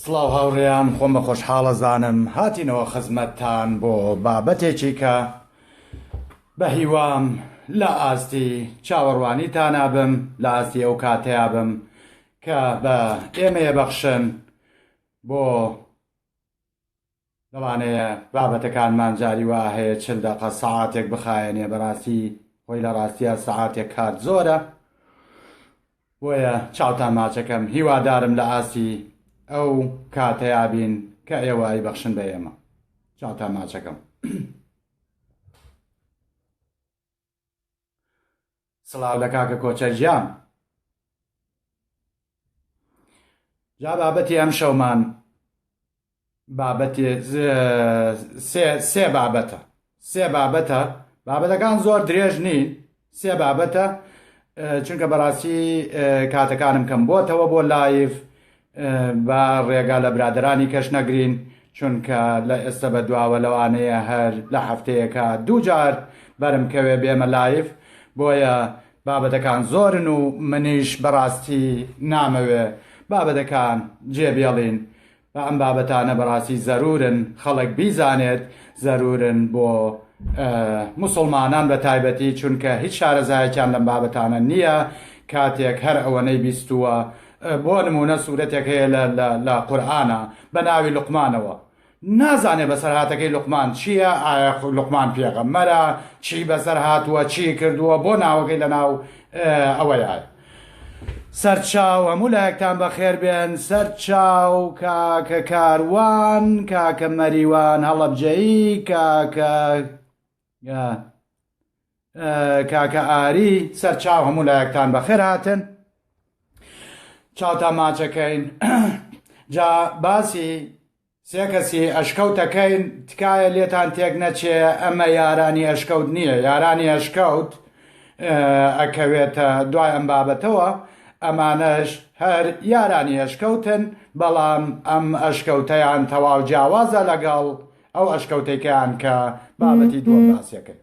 سڵاو هاوڕێیان خۆم بە خۆشحاڵەزانم هاتینەوە خزمەتتان بۆ بابەتێکی کە بە هیوام لە ئاستی چاوەڕوانیتانا بم لە ئاستی ئەو کاتەیا بم کە بە ئێمەیە بەخشن بۆ لەوانەیە بابەتەکانمان جاری وا هەیە چل دەقە سەعاتێک بخایەنێ بەڕاستی خۆی لە ڕاستیا سەعاتێک کات زۆرە بۆیە چاوتان ماچەکەم هیوادارم لە ئاستی ئەو کاتەیا بین کە ئێوە ئەیبەخشن بە ئێمە چاوتان ماچەکەم. سڵاو لە کاکە کۆچەر گیان. جا بابەتی ئەم شەومان بابەتی سێ سێ بابەتە سێ بابەتە بابەتەکان زۆر درێژ نین سێ بابەتە چونکە بەڕاستی کاتەکانم کەم بۆتەوە بۆ live با ڕێگا لە برادەرانی کەش نەگرین چونکە لە ئێستە بە دواوە لەوانەیە هەر لە هەفتەیەکا دووجار بەرم کەوێ بێمە live بۆیە بابەتەکان زۆرن و منیش بەڕاستی نامەوێ بابەتەکان جێ بێڵین با ئەم بابەتانە بەڕاستی زەرورن خەڵک بیزانێت زەرورن بۆ موسڵمانان بە تایبەتی چونکە هیچ شارەزایەکیان لەم بابەتانە نییە کاتێک هەر ئەوەنەی بیستووە بۆ نمونە سورەتێک هەیە لە لە لە قورئانا بە ناوی لوقمانەوە نازانێ بەسەرهاتەکەی لوقمان چییە ئایا لوقمان پێغەمبەرە چی بەسەر هاتووە چی کردووە بۆ ناوەکەی لە ناو ئەوەیە سەرچاو هەموو لایەکتان بەخێر بێن سەرچاو کاکە کاروان کاکە مەریوان هەڵەبجەیی کاکە کاکە ئاری سەرچاو هەموو لایەکتان بەخێر هاتن چاوتان ماچەکەین جا باسی سێ کەسی ئەشکەوتەکەین تکایە لێتان تێک نەچێ ئەمە یارانی ئەشکەوت نییە یارانی ئەشکەوت ئەکەوێتە دوای ئەم بابەتەوە ئەمانەش هەر یارانی ئەشکەوتن بەڵام ئەم ئەشکەوتەیان تەواو جیاوازە لەگەڵ ئەو ئەشکەوتێکیان کە بابەتی دووەم باسیەکەی.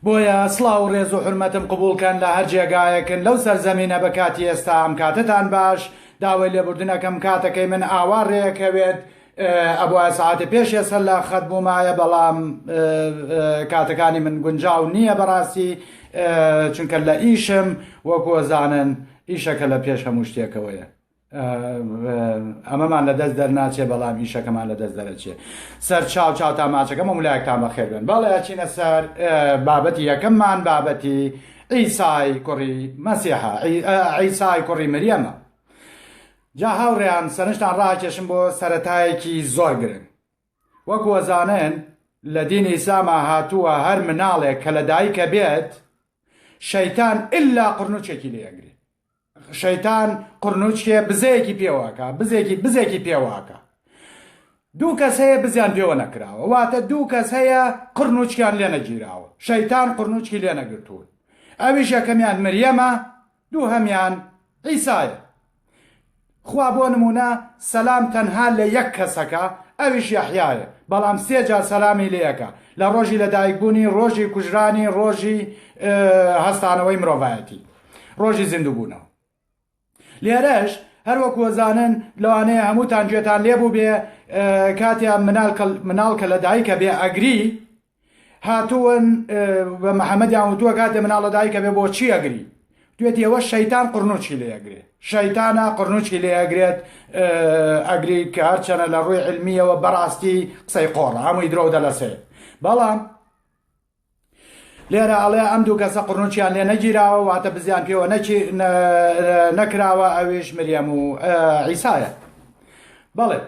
بۆیە سڵاو و ڕێز و حورمەتم قبوڵ کەن لە هەر جێگایەکن لەو سەرزەمینە بە کاتی ئێستا ئەم کاتەتان باش داوای لێبوردن ئەکەم کاتەکەی من ئاوا ڕێکەوێت ئەبوایە سەعاتێ پێش ئێستا لە خەت بوومایە بەڵام کاتەکانی من گونجاو نییە بەڕاستی چونکە لە ئیشم وەکو ئەزانن ئیشەکە لە پێش هەموو شتێکەوەیە. ئەمەمان لە دەست دەرناچێ بەڵام ئیشەکەمان لە دەست دەرەچێ سەر چاو چاوتان ماچەکەم هەموو لایەکتان بەخێر بێن بەڵێ ئەچینە سەر بابەتی یەکەممان بابەتی عیسای کوڕی مەسیحە عیسای کوڕی مریەمە جا هاوڕێیان سەرنجتان ڕاکێشم بۆ سەرەتایەکی زۆر گرنگ وەک وەزانن لە دینی ئیسلاما هاتووە هەر مناڵێک کە لە دایکە بێت شەیتان ئللا قڕنوچێکی لێ ئەگرێ شەیتان قڕنوچکێ بزەیەکی پێوە ئەکا بزێکی بزێکی پێوە ئەکا دوو کەس هەیە بزیان پێوە نەکراوە واتە دوو کەس هەیە قڕنوچکیان لێ نەگیراوە شەیتان قڕنوچکی لێ نەگرتوون ئەویش یەکەمیان مریەمە دووهەمیان عیسایە خوا بۆ نموونە سەلام تەنها لە یەک کەسەکە ئەویش یەحیایە بەڵام سێ جار سەلامی لێ ئەکا لە ڕۆژی لەدایک بوونی ڕۆژی کوژرانی ڕۆژی هەستانەوەی مرۆڤایەتی ڕۆژی زیندووبوونەوە لێرەش هەر وەکو ئەزانن لەوانەیە هەمووتان گوێتان لێ بوو بێ کاتیان مناڵ کە لە دایکە بێ ئەگری هاتوون بە محەممەدیان وتووە کاتێ مناڵە دایکە بێ بۆچی ئەگری دوێتی ئەوە شەیتان قڕنوچی لێ ئەگرێ شەیتانە قڕنوچی لێ ئەگرێت ئەگری کە هەرچەنە لە ڕووی علمیەوە بەڕاستی قسەی قۆڕە هەمووی درۆ دەلەسێ بەڵام لێرە ئەڵێ ئەم دوو کەسە قڕنوچیان لێ نەگیراوە واتە بزیان پێوە نەکی نەکراوە ئەویش مریەم و عیسایە بەڵێ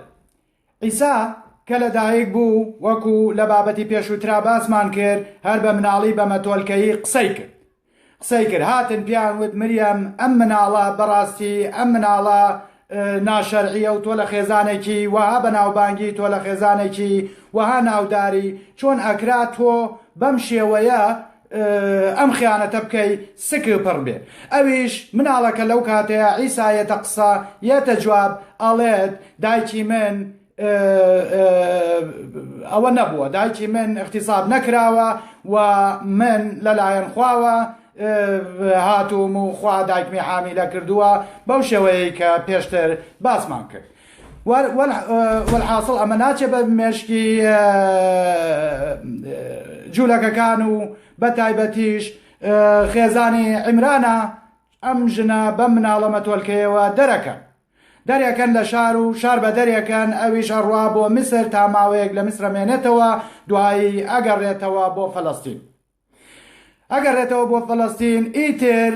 عیسا کە لە دایک بوو وەکو لە بابەتی پێشووترا باسمان کرد هەر بە مناڵی بە مەتۆلکەیی قسەی کرد قسەی کرد هاتن پیان وت مریەم ئەم مناڵە بەڕاستی ئەم مناڵە ناشەرعیە و تۆ لە خێزانێکی وەها بەناوبانگی تۆ لە خێزانێکی وەها ناوداری چۆن ئەکرا تۆ بەم شێوەیە ئەم خیانەتە بکەی سک پڕ بێ ئەویش مناڵەکە لەو کاتەیە عیسا یەتە قسە یەتە جواب ئەڵێت دایکی من ئەوە نەبووە دایکی من اغتصاب نەکراوە و من لەلایەن خواوە. هاتووم و خوا دایکمی حامیلە کردووە بەو شێوەیەی کە پێشتر باسمان کرد. وەلحاسڵ ئەمە ناچێ بە مێشکی جوولەکەکان و بە تایبەتیش خێزانی عیمرانە ئەم ژنە بەم مناڵە مەتۆلکەیەوە دەرەکەن دەرێکەن لە شار و شار بە دەرێکەن ئەویش ئەڕوا بۆ میسر تا ماوەیەک لە میسرە مێنێتەوە دوایی ئەگەڕێتەوە بۆ فەلەستین. ئەگەڕێتەوە بۆ فەلەستین ئیتر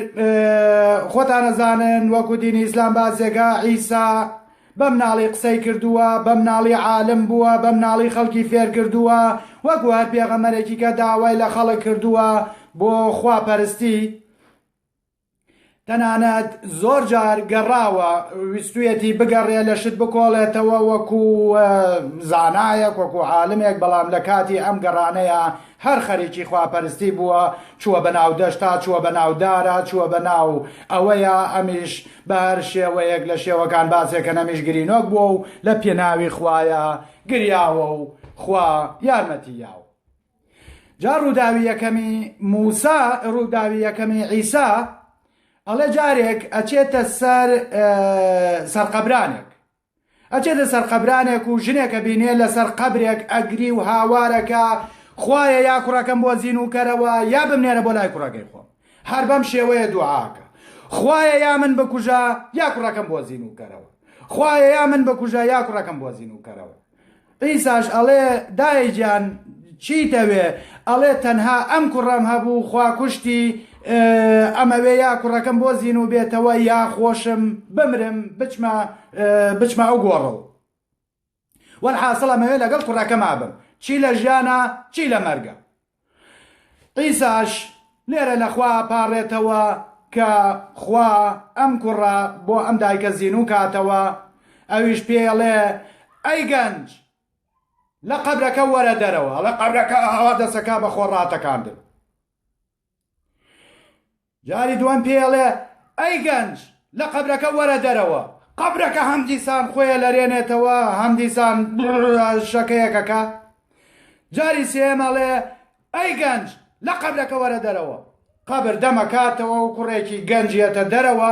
خۆتان ئەزانن وەکو دینی ئیسلام باسێکە عیسا بەمناڵی قسەی کردووە بەمناڵی عالم بووە بەمناڵی خەڵکی فێر کردووە وەکو هەر پێغەمەرێکی کە داوای لە خەڵک کردووە بۆ خواپەرستی تەنانەت زۆر جار گەڕاوە ویستویەتی بگەڕێ لە شت بکۆڵێتەوە وەکو زانایەک وەکو عالمێک بەڵام لە کاتی ئەم گەڕانەیە هەر خەریکی خواپەرستی بووە چووە بە ناو دەشتا چووە بە ناو دارا چووە بە ناو ئەوەیە ئەمیش بە هەر شێوەیەک لە شێوەکان باسێکەن ئەمیش گرینۆک بووە و لە پێناوی خوایە گریاوە و خوا یارمەتی یاوە. جا ڕووداوی یەکەمی موسا ڕووداوی یەکەمی عیسا ئەڵێ جارێک ئەچێتە سەر سەرقەبرانێک ئەچێتە سەر قەبرانێک و ژنێکە بینێ لەسەر قەبرێک ئەگری و هاوارەکە خوایە یا کوڕەکەم بۆ زین و کەرەوە یا بمنێرە بۆ لای کوڕەکەی خۆم هەر بەم شێوەیە دوعاکە خوایە یا من بکوژە یا کوڕەکەم بۆ زین و کەرەوە خوایە یا من بکوژە یا کوڕەکەم بۆ زین و کەرەوە عیساش ئەڵێ، دایە گیان چیتەوێ؟ ئەڵێ، تەنها ئەم کوڕەم هەبوو خوا کوشتی، ئەمەوێ یا کوڕەکەم بۆ زینوو بێتەوە یا خۆشم بمرم بچمە بچمە ئەو گۆڕەوە. وەلحاسڵ ئەمەوێ لەگەڵ کوڕەکەما بم چی لە ژیانە چی لە مەرگە. عیساش لێرە لە خوا ئەپاڕێتەوە کە خوا ئەم کوڕە بۆ ئەم دایکە زینوو کاتەوە، ئەویش پێی ئەڵێ ئەی گەنج لە قەبرەکە وەرە دەرەوە، ئەڵێ قەبرەکە ئاوا دەسەکا بە خۆ ڕاتەکاندن. جاری دووەم پێی ئەڵێ ئەی گەنج لە قەبرەکە وەرە دەرەوە، قەبرەکە هەمدیسان خۆی ئەلەرێنێتەوە هەمدیسان شەکەیەکەکە. جاری سێیەم ئەڵێ ئەی گەنج لە قەبرەکە وەرە دەرەوە، قەبر دەمەکاتەوە و کوڕێکی گەنج یەتە دەرەوە،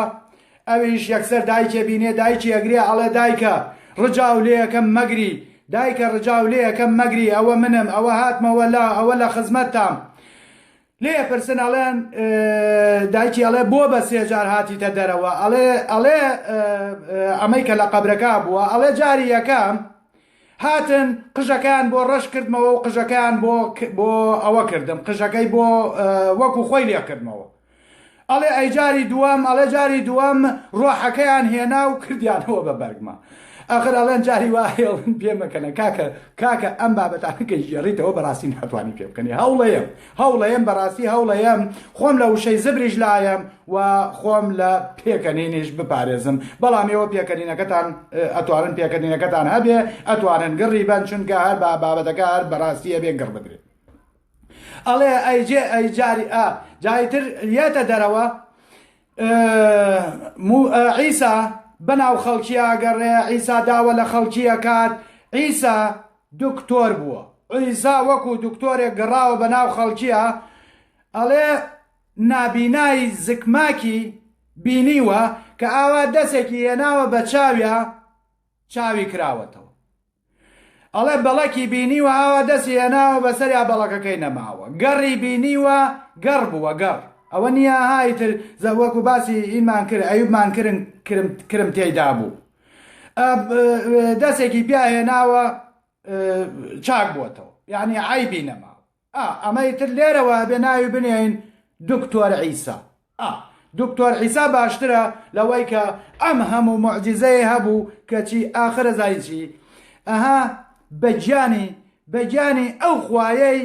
ئەویش یەکسەر دایکێ بینێ دایکی ئەگرێ ئەڵێ دایکە ڕجاو لێیەکەم مەگری، دایکە ڕجاو لێیەکەم مەگری ئەوە منم ئەوە هاتمەوە لە ئەوە لە خزمەتتام. لێ ئەپرسن ئەڵێن دایکی ئەڵێ بۆ بە سێجار هاتیتە دەرەوە ئەڵێ ئەڵێ ئەمەی کە لە قەبرەکە بووە ئەڵێ جاری یەکەم هاتن قژەکەیان بۆ ڕەش کردمەوە و قژەکەیان بۆ بۆ ئەوە کردم قژەکەی بۆ وەکو خۆی لێ کردمەوە ئەڵێ ئەی جاری دووەم ئەڵێ جاری دووەم ڕۆحەکەیان هێنا و کردیانەوە بە بەرگما ئەخر ئەڵێن جاری وا هێڵن پێ مەکەنە کاکە کاکە ئەم بابەتانە کە گێڕیتەوە بەڕاستی ناتوانانی پێ بکەنی هەوڵەیەم هەوڵەیەم بەڕاستی هەوڵەیەم خۆم لە وشەی زبریش لایەم و خۆم لە پێکەنینیش بپارێزم بەڵام ئێوە پێکەنینەکەتان ئەتوانن پێکەنینەکەتان هەبێ ئەتوانن گڕی بەن چونکە هەر بە بابەتەکە هەر بەڕاستی ئەبێ گڕ بدرێت ئەڵێ ئەی جێ ئەی جاری ئا جاری تر یەتە دەرەوە عیسا بەناو خەڵکی ئاگەڕێ عیسا داوە لە خەڵکی ئەکات عیسا دکتۆر بووە عیسا وەکو دکتۆرێک گەڕاوە بەناو خەڵکیە ئەڵێ نابینای زکماکی بینیوە کە ئاوا دەسێکی هێناوە بە چاویا چاوی کراوەتەوە ئەڵێ بەڵەکی بینیوە ئاوا دەستی هێناوە بەسەریا بەڵەکەکەی نەماوە گەڕی بینیوە گەڕ بووە گەڕ ئەوە نییە ها ئیتر وەکو باسی ئینمان کرد ئەیوبمان کرن کرم کرم تێیدا بوو دەسێکی پیا هێناوە چاک بووەتەوە یعنی عیبی نەماوە ئا ئەمە ئیتر لێرەوە ئەبێ ناوی بنێین دکتۆر عیسا ئا دکتۆر عیسا باشترە لەوەی کە ئەم هەموو موعجیزەیە هەبوو کەچی ئاخر ئەزانی چی ئەها بە گیانی بە گیانی ئەو خوایەی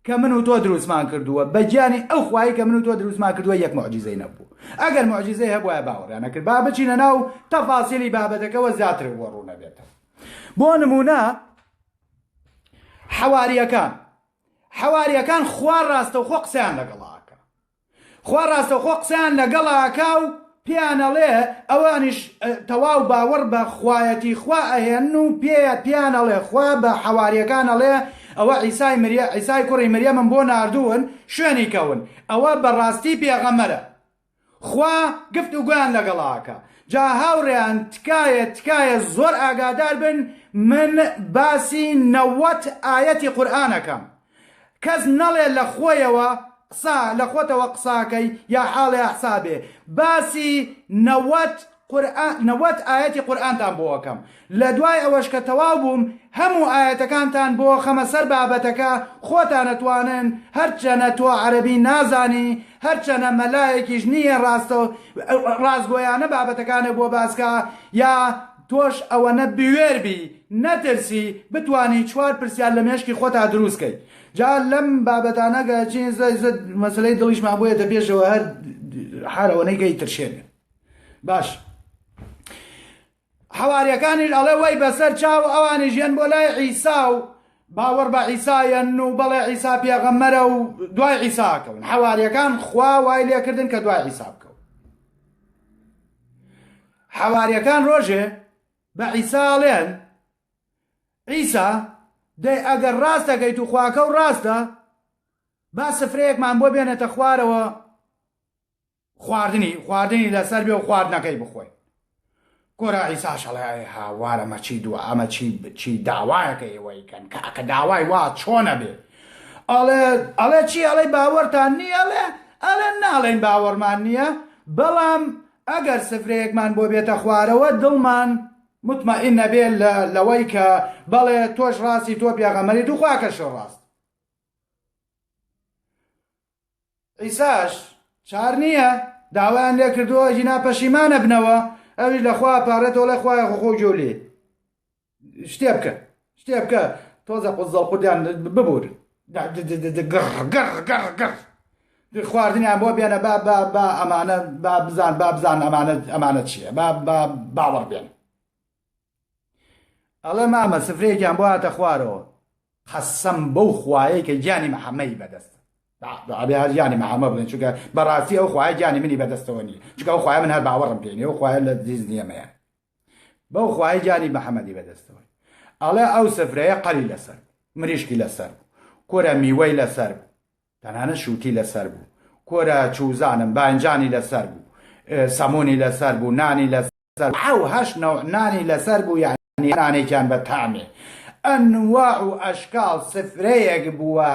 کە من و تۆ دروستمان کردووە بە گیانی ئەو خوایەی کە من و تۆ دروستمان کردووە یەک موعجیزەی نەبوو ئەگەر موعجیزەی هەبوایە باوەڕیان نەکرد با بچینە ناو تەفاسیلی بابەتەکەوە زیاتر بۆ ڕوون ئەبێتەوە بۆ نمونە حەواریەکان حەواریەکان خوا ڕاستەوخۆ قسەیان لەگەڵا ئەکا خوا ڕاستەوخۆ قسەیان لەگەڵا ئەکا و پێیان ئەڵێ ئەوانیش تەواو باوەڕ بە خوایەتی خوا ئەهێنن و پێ پێیان ئەڵێ خوا بە حەواریەکان ئەڵێ. ئەوە عیسای مریە عیسای کوڕی مریەمم بۆ ناردوون شوێنی کەون ئەوە بەڕاستی پێغەمبەرە خوا گفت و گۆیان لەگەڵا ئەکا جا هاوڕێیان تکایە تکایە زۆر ئاگادار بن من باسی 90 ئایەتی قورئان ئەکەم کەس نەڵێ لە خۆیەوە قسە لە خۆتەوە قساکەی یا حاڵێ حسابێ باسی 90 قورئان 90 ئایەتی قورئانتان بۆ ئەکەم لە دوای ئەوەش کە تەواو بووم هەموو ئایەتەکانتان بۆ خەمە سەر بابەتەکە خۆتان ئەتوانن هەرچەنە تۆ عەرەبی نازانی هەرچەنە مەلایەکیش نییە ڕاستە ڕاستگۆیانە بابەتەکانت بۆ باسکا یا تۆش ئەوەنە بوێر بی نەترسی بتوانی چوار پرسیار لە مێشکی خۆتا دروست کەی جا لەم بابەتانە گە چین مەسەلەی دڵیشمان بۆیەتە پێشەوە هەر هەر ئەوەنەی کە ئیترشێنێ باش حەواریەکانیش ئەڵێ وەی بەسەر چاو ئەوانیش یەن بۆ لای عیسا و باوەڕ بە عیسا یەن و بەڵێ عیسا پێغەمبەرە و دوای عیسا کەون حەواریەکان خوا وای لێکردن کە دوای عیسا بکەون حەواریەکان ڕۆژێ بە عیسا ئەڵێن عیسا دەی ئەگەر ڕاست دەکەیت و خواکە و ڕاستە با سفرەیەکمان بۆ بێنێتە خوارەوە خواردنی خواردنی لەسەر بێ و خواردنەکەی بخۆین کۆرا عیساش ئەڵێ ئەی هاوار ئەمە چی دووە ئەمە چی چی داوایەکە ئێوەی کەن کاکە داوای وا چۆنە بێ ئەڵێ ئەڵێ چی ئەڵێ باوەڕتان نییە ئەڵێ ئەڵێ ناڵێن باوەڕمان نییە بەڵام ئەگەر سفرەیەکمان بۆ بێتە خوارەوە دڵمان مطمئن نەبێ لەوەی کە بەڵێ تۆش ڕاستی تۆ پێغەمەری تو خواکەش ڕاست عیساش چار نییە داوایان لێ کردووە ئەگینا پەشیمان ئەبنەوە ئەویش لە خوا ئەپاڕێتەوە ئەڵێ خوایە خۆ خۆ گوێ لێ شتێ بکە شتێ بکە تۆزە قوزەڵ قودیان ببورن گڕ گڕ گڕ گڕ خواردنیان بۆ بێنە با با با ئەمانە با بزان با بزان ئەمانە ئەمانە چییە با با باوەڕ بێن ئەڵێ مامە سفرەیەکیان بۆ هاتە خوارەوە قەسەم بەو خوایەی کە گیانی محەممەی بەدەستە ئەبێ هەر گیانی محەممە بڵێن چونکە بەڕاستی ئەو خوایە گیانی منی بەدەستەوە نییە چونکە ئەو خوایە من هەر باوەڕم پێ نییە ئەو خوایە لە دیز نییەمەیە بەو خوایە گیانی محەممەدی بەدەستەوە ئەڵێ ئەو سفرەیە قەلی لەسەر مریشکی لەسەر بوو کورە میوەی لەسەر بوو تەنانەت شووتی لەسەر بوو کورە چوزانم باینجانی لەسەر بوو سەمونی لەسەر بوو نانی لەسەر حەو هەشت نەوع نانی لەسەر بوو یەعنی نانێکیان بە تامێ ئەنواع و ئەشکاڵ سفرەیەک بووە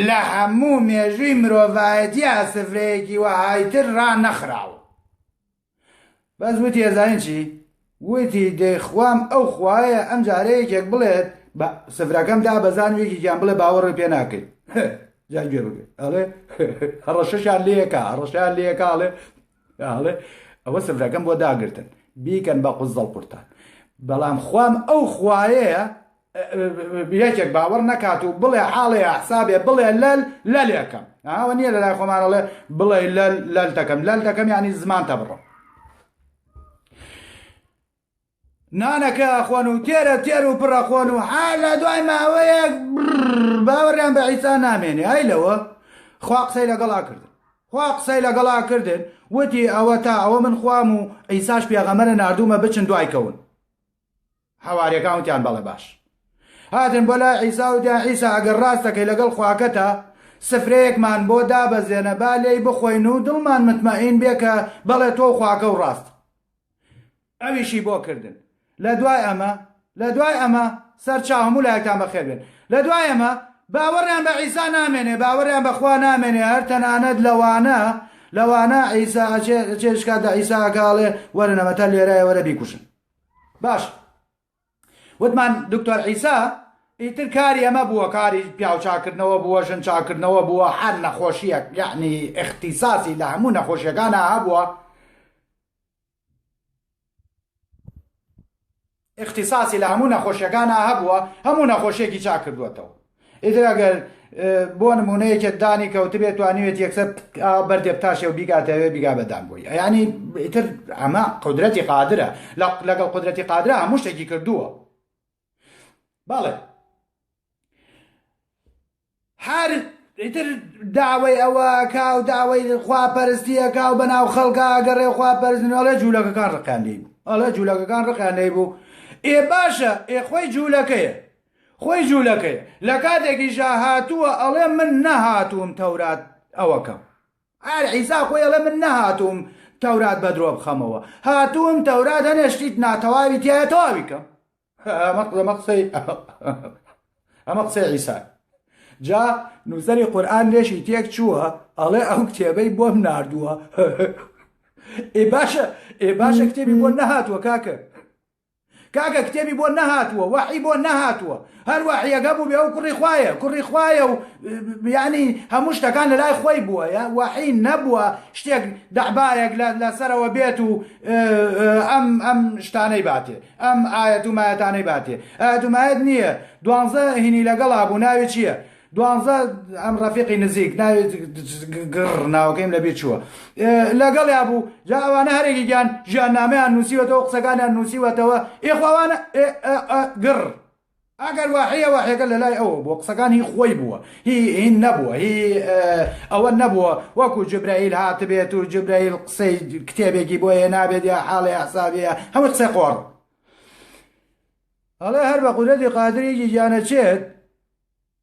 لە هەموو مێژووی مرۆڤایەتیا سفرەیەکی وەهای تر ڕانەخراوە بەس وتی ئەزانین چی وتی دەی خوام ئەو خوایە ئەم جارە یەکێک بڵێت بە سفرەکەم دابەزان و یەکێکیان بڵێ باوەڕی پێ ناکەی جا گوێ بگرە ئەڵێ هەڕەشەشیان لێکا هەڕەشەیان لێکا ئەڵێ ئەڵێ ئەوە سفرەکەم بۆ داگرتن بیکەن بە قوزەڵ قورتان بەڵام خوام ئەو خوایەیە یەکێک باوەڕ نەکات و بڵێ حاڵێ حسابێ بڵێ لەل لەلێکەم ئەوە نییە لە لای خۆمانەڵێ بڵێ لەل لەل دەکەم لەل دەکەم ینی زمان تەبڕم نانەکە ئەخۆن و تێرە تێر و پڕ ئەخۆن و حا لە دوای ماوەیەک باوەڕیان بە عیسا نامێنێ ئەی لەوە خوا قسەی لەگەڵا کردن خوا قسەی لەگەڵا کردن وتی ئەوە تا ئەوە من خوام و عیساش پێغەمەرە ناردوومە بچن دوای کەون حەواریەکان وتیان بەڵێ باش هاتن بۆ لای عیسا وتیان عیسا ئەگەر ڕاست دەکەی لەگەڵ خواکەتە سفرەیەکمان بۆ دابەزێنە با لێی بخۆین و دڵمان متمەئین بێ کە بەڵێ تۆ خواکە و ڕاست ئەویشی بۆ کردن لە دوای ئەمە لە دوای ئەمە سەرچاو هەموو لایەکتان بەخێر بێن لە دوای ئەمە باوەڕیان بە عیسا نامێنێ باوەڕیان بە خوا نامێنێ هەر تەنانەت لەوانە لەوانە عیسا ئەچێ ئەچێ شکات لە عیسا ئەکا ئەڵێ وەرن ئەمە تا لێرەیە وەرە بیکوژن باش وتمان دکتۆر عیسا ئیتر کاری ئەمە بووە کاری پیاو چاکردنەوە بووە ژن چاکردنەوە بووە هەر نەخۆشیەک یعنی اختصاصی لە هەموو نەخۆشیەکانە هەبووە اختصاصی لە هەموو نەخۆشیەکانا هەبووە هەموو نەخۆشیەکی چاک کردووەتەوە ئیتر ئەگەر بۆ نمونە یەکێک دانی کەوتبێت توانیوێت یەکسەر بەردێ بتاشێ و بیگاتەوێ بیگا بەدان بۆی ینی ئیتر ئەمە قدرەتی قادرە لەگەڵ قدرەتی قادرە هەموو شتێکی کردووە بەڵێ هەر ئیتر داوای ئەوە ئەکا و داوای خواپەرستی ئەکا و بەناو خەڵکا ئەگەڕێ و خواپەرستن ئەڵێ جوولەکەکان ڕقیان لێی بوو ئەڵێ جوولەکەکان ڕقیان لێی بوو ئێ باشە ئێ خۆی جوولەکەیە. خۆی جوولەکەیە لە کاتێکیشا هاتووە ئەڵێ من نەهاتووم تەورات ئەوەکەم ئەر عیسا خۆی ئەڵێ من نەهاتووم تەورات بە درۆ بخەمەوە هاتووم تەورات هەنێ شتیت ناتەواوی تایە تەواوی کەم ئەمە قسەی ئەمە قسەی عیسا جا نووسەری قورئان لێشی تێک چووە ئەڵێ ئەو کتێبەی بۆم ناردووە ئێ باشە ئێ باشە کتێبی بۆ نەهاتووە کاکە کاکە کتێبی بۆ نەهاتووە وەحی بۆ نەهاتووە هەر وەحیەکە بوو بێ ئەو کوڕی خوایە کوڕی خوایە و یعنی هەموو شتەکان لە لای خۆی بووە یا وەحی نەبووە شتێک دەعبایەک لەسەرەوە بێت و ئەم ئەم شتانەی باتێ ئەم ئایەت و مایەتانەی باتێ ئایەت و مایەت نییە دوانزە هینی لەگەڵا بوو ناوی چییە؟ دوانزە ئەم ڕەفیقی نزیک ناوی گڕ ناوەکەیم لەبیر چووە لەگەڵیا بوو جا ئەوانە هەرێکیان ژیاننامەیان نووسیوەتەوە قسەکانیان نووسیوەتەوە ئێخواوانە گڕ ئەگەر واحیە واحیەکە لە لای ئەوە بووە قسەکان هی خۆی بووە هی هین نەبووە هی ئەوە نەبووە وەکو جبرائیل هاتبێت و جبرائیل قسەی کتێبێکی بۆ هێنابێت یا حاڵێ حسابیە هەموو قسەی قۆڕ ئەڵێ هەر بە قودرەتی قادر یەکێکیان ئەچێت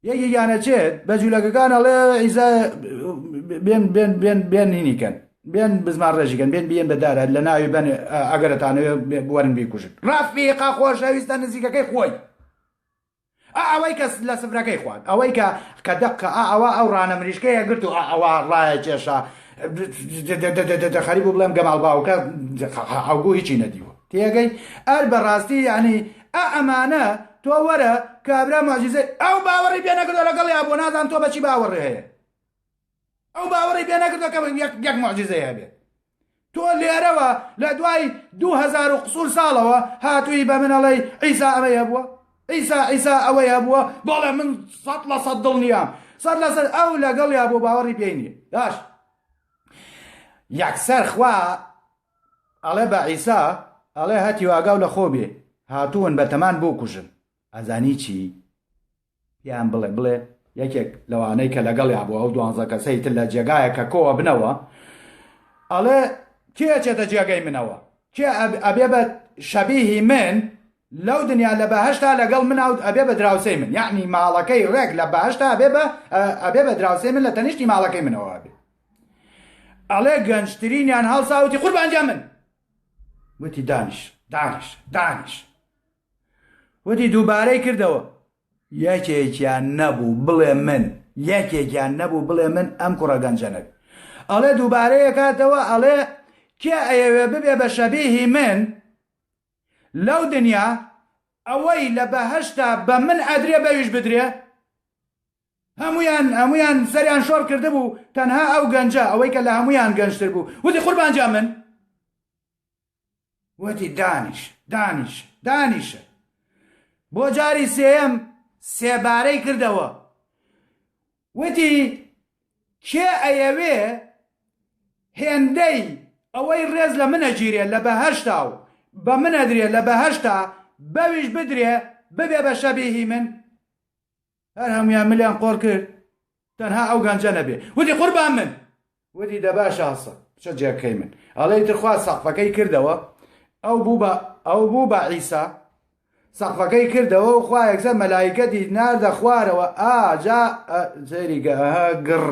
یەکێکیان ئەچێت بە جوولەکەکان ئەڵێ ئیسا بێن بێن بێن بێن هینی کەن بێن بزمان ڕێژیکەن بێن بیێن بە دارە لە ناوی بن ئەگەرەتانەوێ وەرن بیکوژن ڕەفیقە خۆشەویستە نزیکەکەی خۆی ئەوەی کە لە سفرەکەی خوارد ئەوەی کە کە دەقە ئەوە ئەو ڕانە مریشکەیە گرت و ئەوە ڕایە کێشا خەریک بوو بڵێم گەماڵ باوکە ئەوگو هیچی نەدیوە تێگەی ئەر بەڕاستی یعنی ئە ئەمانە تۆ وەرە کابرا معجزەی ئەو باوەڕی پێ نەکردووە لەگەڵ یا بۆ نازانم تۆ بەچی باوەڕی هەیە ئەو باوەڕی پێ نەکردووە کە یەک یەک معجزەی هەبێت تۆ لێرەوە لە دوای 2000 و قسوور ساڵەوە هاتووی بە من ئەڵێی عیسا ئەمەی هەبووە عیسا عیسا ئەوەی هەبووە بەڵێ من سەد لە سەد دڵنیام سەد لە سەد ئەو لەگەڵیا بۆ باوەڕی پێی نییە باش یەکسەر خوا ئەڵێ بە عیسا ئەڵێ هەتی واگاو لە خۆ بێ هاتوون بە تەمان بۆ کوژن ئەزانی چی پێیان بڵێ بڵێ یەکێک لەوانەی کە لەگەڵیا بوو ئەو دوانزە کەسەی تر لە جێگایە کە کۆوە بنەوە ئەڵێ کێ ئەچێتە جێگەی منەوە کێ ئەبێ بە شەبیهی من لەو دنیا لە بەهشتا لەگەڵ من ئەو ئەبێ بە دراوسێی من یعنی ماڵەکەی ڕێک لە بەهشتا ئەبێ بە ئەبێ بە دراوسێی من لە تەنیشتی ماڵەکەی منەوە ئەبێ ئەڵێ گەنجترینیان هەڵساوتی قوربان گیان من وتی دانیش دانیش دانیش وتی دووبارەی کردەوە یەکێکیان نەبوو بڵێ من یەکێکیان نەبوو بڵێ من ئەم کوڕە گەنجە نەبێ ئەڵێ دووبارەیە کاتەوە ئەڵێ کێ ئەیەوێ ببێ بە شەبیهی من لەو دنیا ئەوەی لە بەهەشتا بە من ئەدرێ بەویش بدرێ هەمویان هەمویان سەریان شۆڕ کردبوو تەنها ئەو گەنجە ئەوەی کە لە هەمویان گەنجتر بوو وتی قوربان جا من وتی دانیش دانیش دانیشە بۆ جاری سێیەم سێبارەی کردەوە وتی کێ ئەیەوێ هێندەی ئەوەی ڕێز لە منە گیرێ لە بەهەشتا و بە منە درێ لە بەهەشتا بەویش بدرێ ببێ بە شەبیهی من هەر هەموویان ملیان قۆڕ کرد تەنها ئەو گەنجە نەبێ وتی قوربان من وتی دە باشە هەڵسە بچە جێگەکەی من ئەڵێ ئیتر خوا سەقفەکەی کردەوە ئەو بوو بە ئەو بوو بە عیسا سەقفەکەی کردەوە و خوا یەکسەر مەلایکەتی ناردە خوارەوە ئا جا سەیری کە ئەها گڕ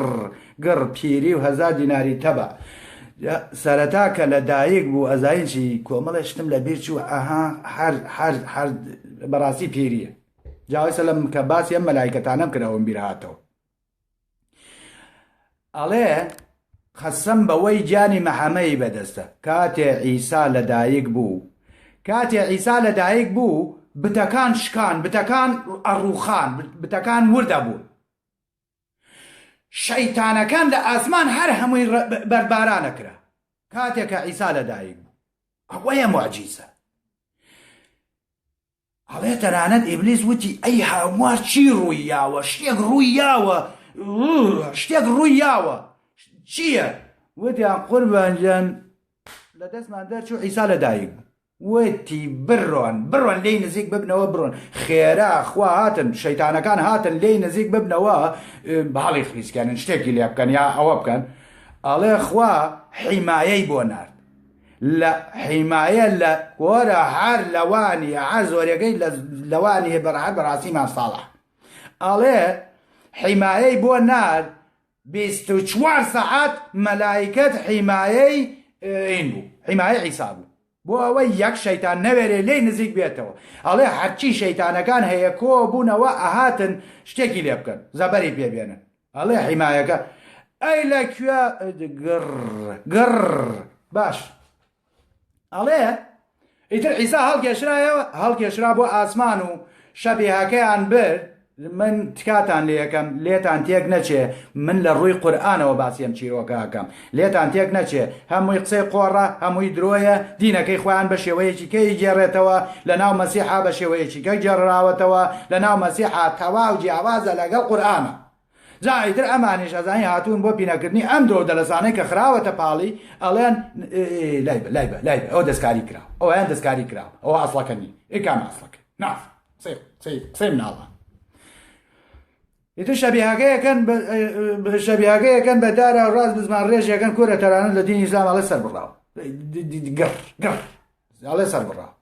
گڕ پیری و هەزار دیناری تەبع سەرەتا کە لە دایک بوو ئەزانین چی کۆمەڵێ شتم لە بیر چوو ئەها هەر هەر هەر بەڕاستی پیریە جا ئەوەی لەم کە باسی ئەم مەلایکەتانەم کرد ئەوم بیر هاتەوە ئەڵێ قەسەم بەوەی گیانی مەحەمەی بەدەستە کاتێ عیسا لەدایک بوو کاتێ عیسا لەدایک بوو بتەکان شکان بتەکان ئەڕوخان بتەکان وردە بوون شەیتانەکان لە ئاسمان هەر هەمووی بەردبارانە کرا کاتێک کە عیسا لەدایک بوو ئەوەیە معجیزە ئەڵێ تەنانەت ئیبلیس وتی ئەی هاوار چی ڕووی یاوە شتێک ڕووی یاوە شتێک ڕووی یاوە چییە؟ وتیان قوربان گیان لە دەستمان دەرچوو عیسا لە دایک بوو وتی بڕۆن بڕۆن لێی نزیک ببنەوە بڕۆن خێرا خوا هاتن شەیتانەکان هاتن لێی نزیک ببنەوە باڵی خلیسکێنن شتێکی لێ بکەن یا ئەوە بکەن ئەڵێ خوا حیمایەی بۆ نارد. لە حیمایە لە کۆرە هەر لەوانی هەر زۆرەکەی لە لەوانی بەر هەر بەڕاستی مام ساڵح ئەڵێ حیمایەی بۆ نارد 24 سەعات مەلایکەت حیمایەی این بوو حیمایە عیسا بوو بۆ ئەوەی یەک شەیتان نەوێرێ لێی نزیک بێتەوە ئەڵێ هەرچی شەیتانەکان هەیە کۆ بوونەوە ئەهاتن شتێکی لێ بکەن زەبەری پێ بێنن ئەڵێ حیمایەکە ئەی لە کوێ گڕ گڕ باش ئەڵێ ئیتر عیسا هەڵکێشرایەوە هەڵکێشرا بۆ ئاسمان و شەبیهەکەیان برد من تکاتان لێ ئەکەم لێتان تێک نەچێ من لە ڕووی قورئانەوە باسی ئەم چیرۆکە ئەکەم لێتان تێک نەچێ هەمووی قسەی قۆڕە هەمووی درۆیە دینەکەی خۆیان بە شێوەیەکی کەی گێڕێتەوە لە ناو مەسیحا بە شێوەیەکی کە گێڕراوەتەوە لە ناو مەسیحا تەواو جیاوازە لەگەڵ قورئانە جا ئیتر ئەمانیش ئەزانی هاتوون بۆ پینەکردنی ئەم درۆ و دەلەسانەی کە خراوەتە پاڵی ئەڵێن لای بە لای بە لای بە ئەوە دەستکاری کراوە ئەویان دەستکاری کراوە ئەوە ئەسڵەکە نی ئەی کام ئەسڵەکە ناف قسەی قسەی قسەی مناڵان ئیتر شەبیهەکەیەکەن شەبیهەکەیەکەن بە دارا و ڕاست بزمان ڕێژەکەن کورە تەرانە لە دینی ئیسلام ئەڵێ سەر بڕاوە گڕ گڕ ئەڵێ سەر بڕاوە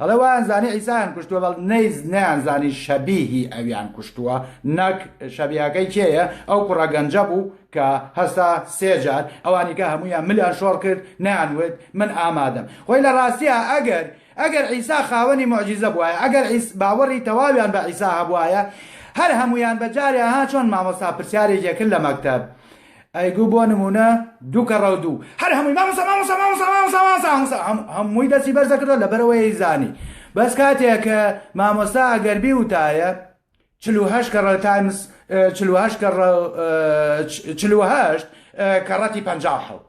ئەڵێ وایان زانی عیسایان کوشتووە بەڵ نەیز نەیان زانی شەبیهی ئەویان کوشتووە نەک شەبیهەکەی کێیە ئەو کوڕە گەنجە بوو کە هەستا سێ جار ئەوانی کە هەموویان ملیان شۆڕ کرد نەیان وت من ئامادەم خۆی لە ڕاستیە ئەگەر ئەگەر عیسا خاوەنی موعجیزە بوایە، ئەگەر عیس باوەڕی تەواویان بە عیسا هەبوایە، هەر هەموویان بە جارێ ها چۆن مامۆستا پرسیارێکی ئەکرد لە مەکتەب ئەیگوو بۆ نموونە دوو کەڕەو دوو هەر هەمووی مامۆستا مامۆستا مامۆستا مامۆستا مامۆستا مامۆستا هەمووی دەستی بەرز دەکردەوە لەبەرئەوەی ئەیزانی بەس کاتێ کە مامۆستا ئەگەر بیوتایە 48 کەڕە times 48 کەڕە 48 کەڕەتی 57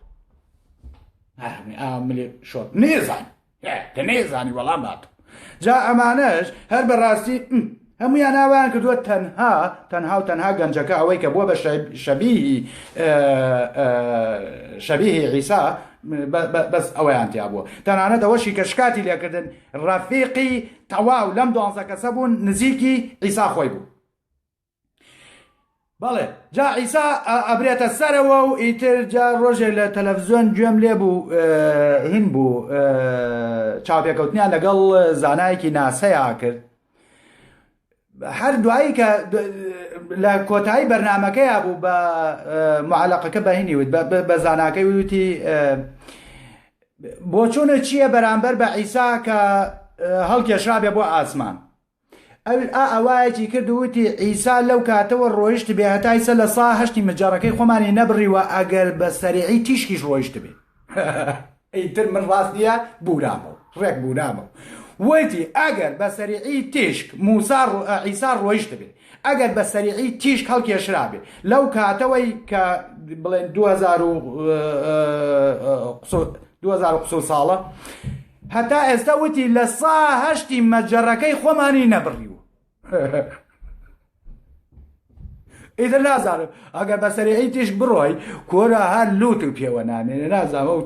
هەر هەمووی ئا ملی شۆر نێزانی کە نەیزانی وەڵام بات جا ئەمانەش هەر بەڕاستی هەمویان ئاوایان کردووە تەنها تەنها و تەنها گەنجەکە ئەوەی کە بووە بە شەبیهی شەبیهی عیسا بەس ئەوەیان تیا بووە تەنانەت ئەوەشی کە شکاتی لێکردن ڕەفیقی تەواو لەم دوانزە کەسە بوون نزیکی عیسا خۆی بوو بەڵێ جا عیسا ئەبرێتە سەرەوە و ئیتر جا ڕۆژێک لە تەلەڤزیۆن گوێم لێ بوو هین بوو چاوپێکەوتنیان لەگەڵ زانایەکی ناسەیا کرد هەر دوایی کە لە کۆتایی بەرنمەکەیا بوو بە معلقەکە بەهینی وت بە زاناکەی وتی بۆچوونە چییە بەرامبەر بە عیسا کە هەڵکێشرابێ بۆ ئاسمان ئەویش ئا ئەوایەکی کرد و وتی، عیسا لەو کاتەوە ڕۆیشتبێ هەتا ئیسە لە سا هەشتی مجەڕەکەی خۆمانی نەبڕیوە ئەگەر بە سەریعی تیشکیش ڕۆیشتبێ. ئیتر من ڕاست نییە بوورامەوە، ڕێک بوورامەوە. وتی، ئەگەر بە سەریعی تیشک موسا عیسا ڕۆیشتبێ، ئەگەر بە سەریعی تیشک هەڵکێشرابێ لەو کاتەوەی کە بڵێن 2000 و 2000 و قسوور ساڵە، هەتا ئێستا وتی لە سا هەشتی مەجەڕەکەی خۆمانی نەبڕیوە. ئیتر نازانم ئەگەر بە سەریعی تیشک بڕۆی کۆرە هەر لوت و پێوە نامێنێ نازانم ئەو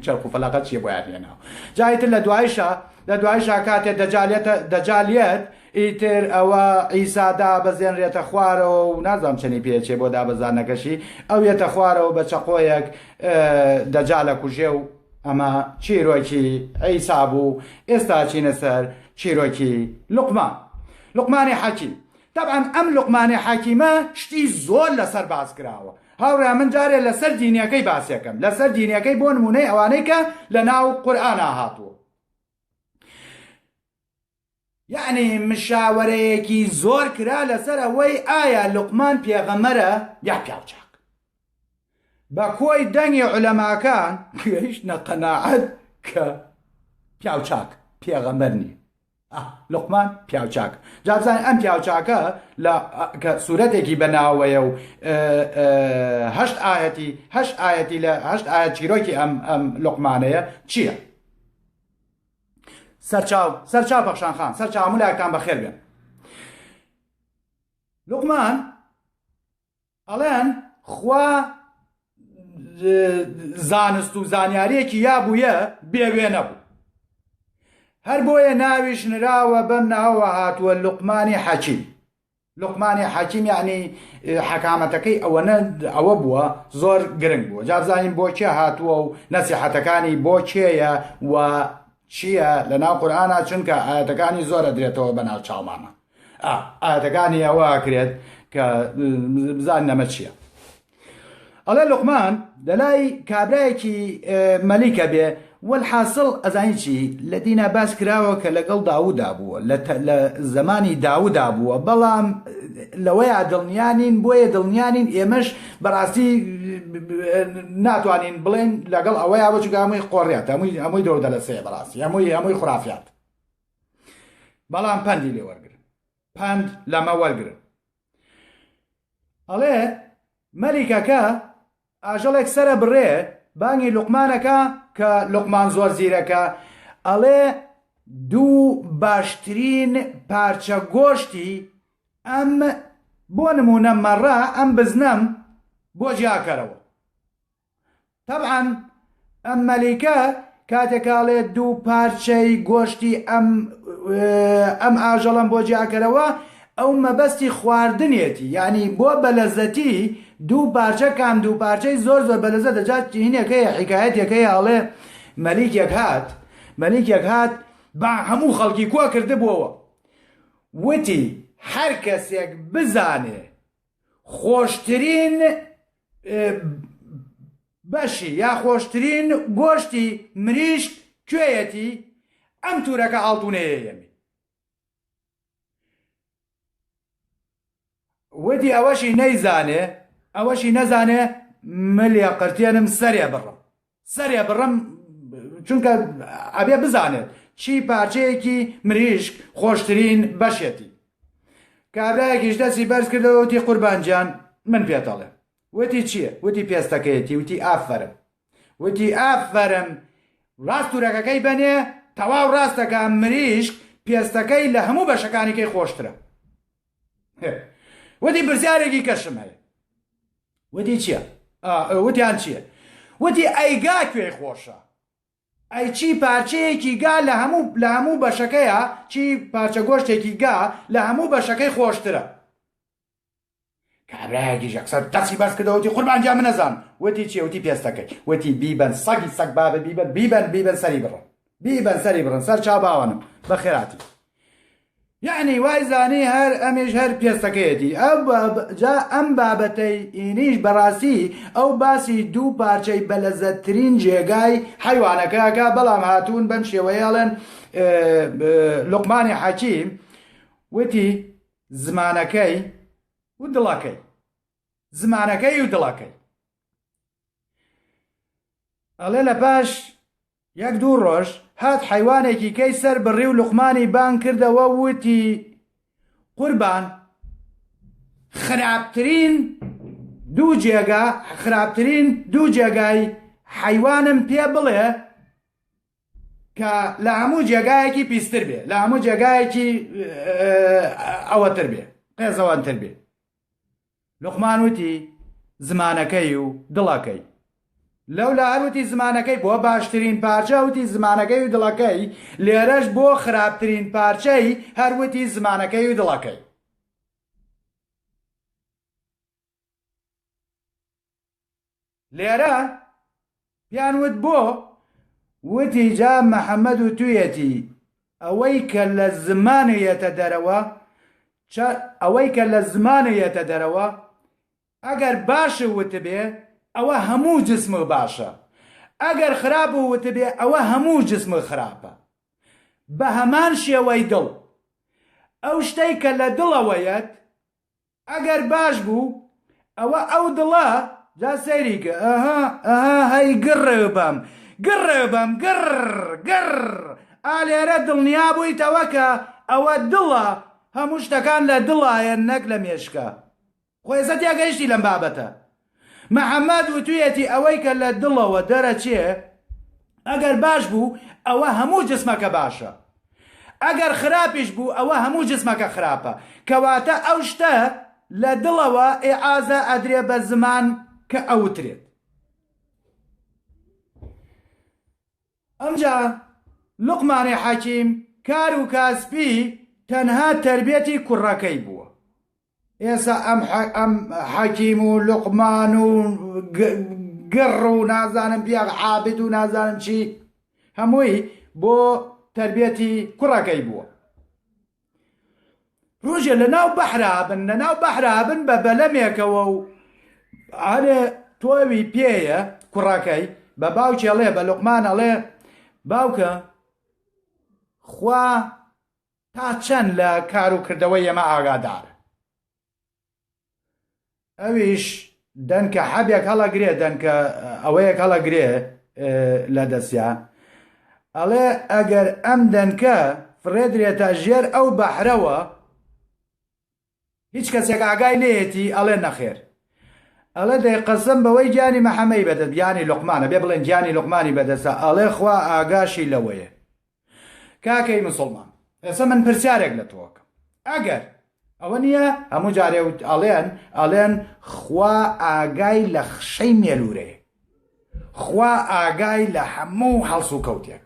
چەرخ و فەلەقە چیە بۆیان هێناوە. جا ئیتر لە دوایشا لە دوایشا کاتێ دەجالیەتە دەجالیەت ئیتر ئەوە عیسا دابەزێنرێتە خوارەوە و نازانم چەنی پێچێ بۆ دابەزانەکەشی ئەو یەتە خوارەوە بە چەقۆیەک دەجالە کوژێ و ئەمە چیرۆکی عیسا بوو، ئێستا ئەچینە سەر چیرۆکی لوقمان. لوقمانی حەکیم. تەبعەن ئەم لوقمانی حەکیمە شتی زۆر لەسەر باس کراوە. هاوڕێیان من جارێ لەسەر دینیەکەی باسێکەم، لەسەر دینیەکەی بۆ نموونەی ئەوانەی کە لەناو قورئانا هاتووە. یەعنی مشاوەرەیەکی زۆر کرا لەسەر ئەوەی ئایا لوقمان پێغەمەرە یا پیاوچاک. بە کۆی دەنگی عولەماکان گەیشتنە قەناعەت کە پیاوچاک پێغەمبەر نییە. لوقمان پیاوچاک. جا بزانین ئەم پیاوچاکە لە کە سوورەتێکی بەناوەیە و هەشت ئاەتی هەشت ئاەتی لە هەشت ئاەت چیرۆکی ئەم ئەم لوقمانەیە چییە؟ سەرچاو سەرچاو پەخشان خان سەرچاو هەموو لایەکتان بەخێر بێن لوقمان ئەڵێن خوا زانست و زانیاریەکی یا بوویە بێوێنە بوو هەر بۆیە ناویش نراوە بەم ناوە هاتووە لوقمانی حەکیم. لوقمانی حەکیم یەعنی حەکامەتەکەی ئەوەنە ئەوە بووە زۆر گرنگ بووە جا بزانین بۆ کێ هاتووە و نەسیحەتەکانی بۆ کێیە و چییە لە ناو قورئانا چونکە ئاەتەکانی زۆر ئەدرێتەوە بە ناو چاومانە ئاەتەکانی ئەوە ئەکرێت کە بزانین ئەمە چییە ئەڵێ لوقمان لەلای کابرایەکی مەلیکە بێ وەلحاسڵ ئەزانی چی لە دینا باس کراوە کە لەگەڵ داوودا بووە لە زەمانی داوودا بووە بەڵام لەوەیا دڵنیا نین بۆیە دڵنیا نین ئێمەش بەڕاستی ناتوانین بڵێن لەگەڵ ئەوەیا بۆ چونکە هەمووی قۆڕیات هەمووی هەمووی درۆودەلەسەیە بەڕاستی هەمووی هەمووی خورافیات بەڵام پەندی لێ وەرگرن پەند لەمە وەرگرن ئەڵێ مەلیکەکە ئاژەڵێک سەرە بڕێ بانگی لوقمانەکە کە لوقمان زۆر زیرەکە ئەڵێ دوو باشترین پارچە گۆشتی ئەم بۆ نمونە مەڕە ئەم بزنەم بۆ جیاکەرەوە تەبعەن ئەم مەلیکە کاتێک ئەڵێ دوو پارچەی گۆشتی ئەم ئەم ئاژەڵەم بۆ جیاکەرەوە ئەو مەبەستی خواردنێتی یعنی بۆ بەلەزەتی دوو پارچە کام دوو پارچەی زۆر زۆر بەلەزەتە جا هینێک هەیە حیکایەتێک هەیە ئەڵێ مەلیکێک هات مەلیکێک هات با هەموو خەڵکی کۆ کردبووەوە وتی هەر کەسێک بزانێ خۆشترین بەشی یا خۆشترین گۆشتی مریشک کوێیەتی ئەم تورەکە ئاڵتونەیە یەمی وتی ئەوەشی نەیزانێ ئەوەشی نەزانێ ملێ قرتێنم سەرێ بڕم سەرێ بڕم چونکە ئەبێ بزانێت چی پارچەیەکی مریشک خۆشترین بەشێتی کابرایەکیش دەستی بەرز کردەوە وتی قوربان گیان من پێتەڵێم وتی چییە وتی پێستەکەیەتی وتی ئافەرم وتی ئافەرم ڕاست تورەکەکەی بەنێ تەواو ڕاستەکە مریشک پێستەکەی لە هەموو بەشەکانیکەی خۆشترە وتی پرسیارێکی کەشم هەیە وتی چییە وتیان چییە وتی ئەی گا کوێی خۆشە ئەی چی پارچەیەکی گا لە هەموو لە هەموو بەشەکەیە چی پارچە گۆشتێکی گا لە هەموو بەشەکەی خۆشترە کابرایەکیش یەکسەر دەستی بەرز کردەوە وتی قوربان گیان من نەزانم وتی چیە وتی پێستەکەی وتی بیبەن سەگی سەگ بابە بیبەن بیبەن بیبەن سەری بڕن بیبەن سەری بڕن سەر چاو باوانم بەخێراتی یەعنی وای زانی هەر ئەمیش هەر پێستەکەیەتی ئەو جا ئەم بابەتەی ئینیش بەڕاستی ئەو باسی دوو پارچەی بەلەزەتترین جێگای حەیوانەکە ئەکا بەڵام هاتوون بەم شێوەیە ئەڵێن لوقمانی حەکیم وتی زمانەکەی و دڵەکەی زمانەکەی و دڵەکەی ئەڵێ لە پاش یەک دوو ڕۆژ هات حەیوانێکی کەی سەر بڕی و لوقمانی بانگ کردەوە و وتی، قوربان خراپترین دوو جێگا خراپترین دوو جێگای حەیوانم پێ بڵێ کە لە هەموو جێگایەکی پیستر بێ لە هەموو جێگایەکی ئەوەتر بێ قێزەوانتر بێ. لوقمان وتی، زمانەکەی و دڵەکەی. لەولا هەر وتی زمانەکەی بۆ باشترین پارچە وتی زمانەکەی و دڵەکەی، لێرەش بۆ خراپترین پارچەی هەر وتی زمانەکەی و دڵەکەی. لێرە پیان وت بۆ؟ وتی جا محەمەد وتویەتی ئەوەی کە لە زمان یەتە دەرەوە ئەوەی کە لە زمان یەتە دەرەوە ئەگەر باش وتبێ ئەوە هەموو جسم باشە ئەگەر خراپ وتبێ ئەوە هەموو جسم خراپە بە هەمان شێوەی دڵ ئەو شتەی کە لە دڵەوەیەت ئەگەر باش بوو ئەوە ئەو دڵە جا سەیری کە ئەها ئەها هەی گڕ بەم گڕ بەم گڕ گڕ ئا لێرە دڵنیا بوویتەوە کە ئەوە دڵە هەموو شتەکان لە دڵایە نەک لە مێشکە خۆ ئێستا تێگەیشتی لەم بابەتە محەممەد وتویەتی ئەوەی کە لە دڵەوە دەرەچێ ئەگەر باش بوو ئەوە هەموو جسمەکە باشە ئەگەر خراپیش بوو ئەوە هەموو جسمەکە خراپە کەواتە ئەو شتە لە دڵەوە ئیعازە ئەدرێ بە زمان کە ئەوترێت ئەمجا لوقمانی حەکیم کار و کاسپی تەنها تەربیەتی کوڕەکەی بووە. ئێسا ئەم ئەم حەکیم و لوقمان و گڕ و نازانم پیاغ عابد و نازانم چی هەمووی بۆ تربیەتی کوڕەکەی بووە. ڕۆژێ لە ناو بەحرا بن لە ناو بەحرا بن بە بەلەمێکەوە و ئەرێ تۆوی پێیە کوڕەکەی بە باوکی ئەڵێ بە لوقمان ئەڵێ باوکە خوا تا چەند لە کار و کردەوەی ئێمە ئاگادارە؟ ئەویش دەنکە حەبێک هەڵەگرێ دەنکە ئەوەیەک هەڵەگرێ لە دەستیا ئەڵێ ئەگەر ئەم دەنکە فڕێدرێتە ژێر ئەو بەحرەوە هیچ کەسێک ئاگای لێیەتی ئەڵێ نەخێر ئەڵێ دەی قەسەم بەوەی گیانی مەحەمەی بەدەست گیانی لوقمانە بێ بڵێن گیانی لوقمانی بەدەستە ئەڵێ خوا ئاگاشی لەوەیە کاکەی مسوڵمان ئێستا من پرسیارێک لە تۆکەم ئەگەر ئەوە نییە هەموو جارێ ئەڵێن ئەڵێن خوا ئاگای لە خشەی مێلورەیە خوا ئاگای لە هەموو هەڵس و کەوتێک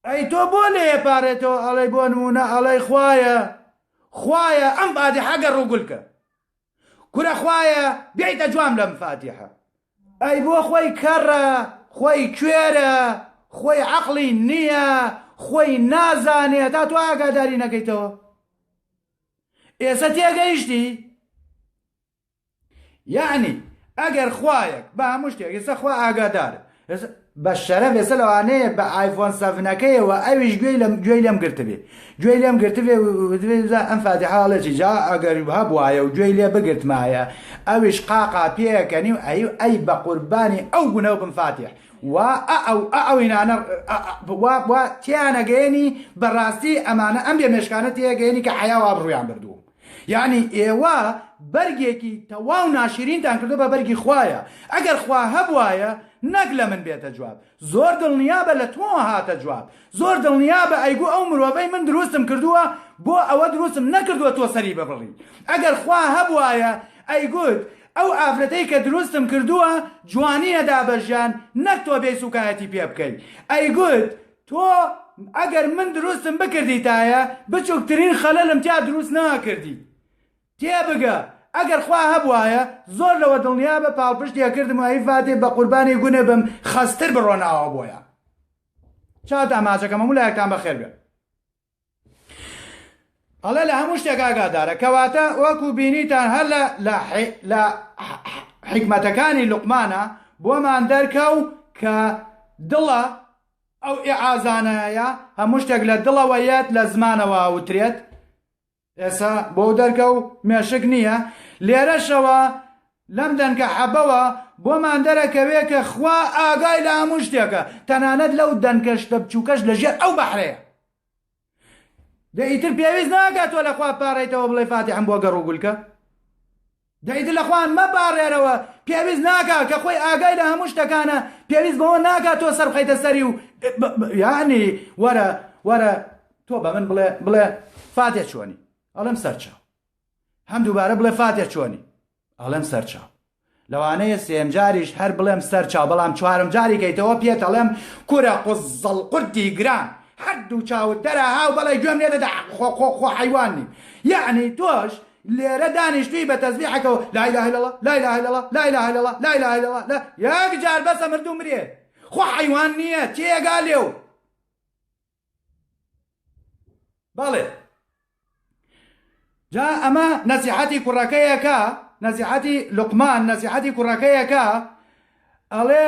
ئەی تۆ بۆ لێ پارێتەوە ئەڵێ بۆ نمونە ئەڵێ خوایە خوایە ئەم فاتیحە گەڕ و گولکە کورە خوایە بێیتە جوام لەم فاتیحە ئەی بۆ خۆی کەڕە خۆی کوێرە خۆی عەقڵی نییە خۆی نازانێ تا تۆ ئاگاداری نەکەیتەوە ئێسە تێگەیشتی یەعنی ئەگەر خوایەک بە هەموو شتێک ئێستا خوا ئاگادارە بە شەرەف ئێستا لەوانەیە بە ئایفۆن سەڤنەکەیەوە ئەویش گوێی لەم گوێی لێم گرتبێ گوێی لێم گرتبێ ئەم فاتیحە ئەڵێ چی جا ئەگەر هەبوایە و گوێی لێ بگرتمایە ئەویش قاقا پێکەنی و ئەی ئەی بە قوربانی ئەو گونە بم فاتیح وا ئەو ئەوینانە وا وا تیانەگەیەنی بەڕاستی ئەمانە ئەم بێ مێشکانە تێگەیەنی کە حەیا و ئابڕوویان بردووم یەعنی ئێوە بەرگێکی تەواو ناشیرینتان کردوە بە بەرگی خوایە ئەگەر خوا هەبوایە نەک لە من بێتە جواب زۆر دڵنیابە لە تۆوە هاتە جواب زۆر دڵنیابە ئەیگو ئەو مرۆڤەی من دروستم کردوە بۆ ئەوە دروستم نەکردوە تۆ سەری ببڕی ئەگەر خوا هەبوایە ئەیگوت ئەو ئافرەتەی کە دروستم کردوە جوانی ئەدا بە ژیان نەک تۆ بێی سوکایەتی پێ بکەی ئەیگوت تۆ ئەگەر من دروستم بکردیتایە بچوکترین خەلەلم تیا دروست ناکردیت تێبگە ئەگەر خوا هەبوایە زۆر لەوە دڵنیابە پاڵپشتی ئەکردم و ئەی فاتێ بەقوربانی گونە بم خەستر بڕۆ ناوە بۆیان چاوتان ماچەکەم هەموو لایەکتان بەخێر بێن. ئەڵێ لە هەموو شتێک ئاگادارە کەواتە وەکو بینیتان هەر لە لە لە حیکمەتەکانی لوقمانە بۆمان دەرکەو کە دڵە ئەو ئیعازانەیە هەموو شتێک لە دڵەوە یەت لە زمانەوە وترێت ئێسا بۆ دەرکەو مێشک نییە لێرەشەوە لەم دەنکە حەبەوە بۆمان دەرەکەوێ کە خوا ئاگای لە هەموو شتێکە تەنانەت لەو دەنکە شتە بچووکەش لەژێر ئەو بەحرەیە دە ئیتر پێویست ناکات تۆ لە خوا بپاڕێیتەوە بڵێ فاتیحم بۆ گەڕ و گولکە دە ئیتر لە خوا مەپاڕێرەوە پێویست ناکات کە خۆی ئاگای لە هەموو شتەکانە پێویست بەوە ناکات تۆ سەر بخەیتە سەری و یعنی وەرە وەرە تۆ بە من بڵێ بڵێ فاتێ چۆنی ئەڵێم سەرچاو هەم دووبارە بڵێ فاتێ چۆنی ئەڵێم سەرچاو لەوانەیە سێم جاریش هەر بڵێم سەرچاو بەڵام چوارم جاری کەیتەوە پێت ئەڵێم کورە قوزەڵ قورتی گران هەردوو چاوت دەرا هاو بەڵێ گوێم لێ دەدا خۆ خۆ خۆ حەیوان نیم یەعنی تۆش لێرە دانیشتووی بە تەزبیحەکەوە لا اله الا الله لا اله الا الله لا اله الا الله لا اله الا الله لا یەک جار بەسە مردوو مرێ خۆ حەیوان نییە تێگا لێو بەڵێ جا ئەمە نەسیحەتی کوڕەکەیەکە نەسیحەتی لوقمان نەسیحەتی کوڕەکەیەکە ئەڵێ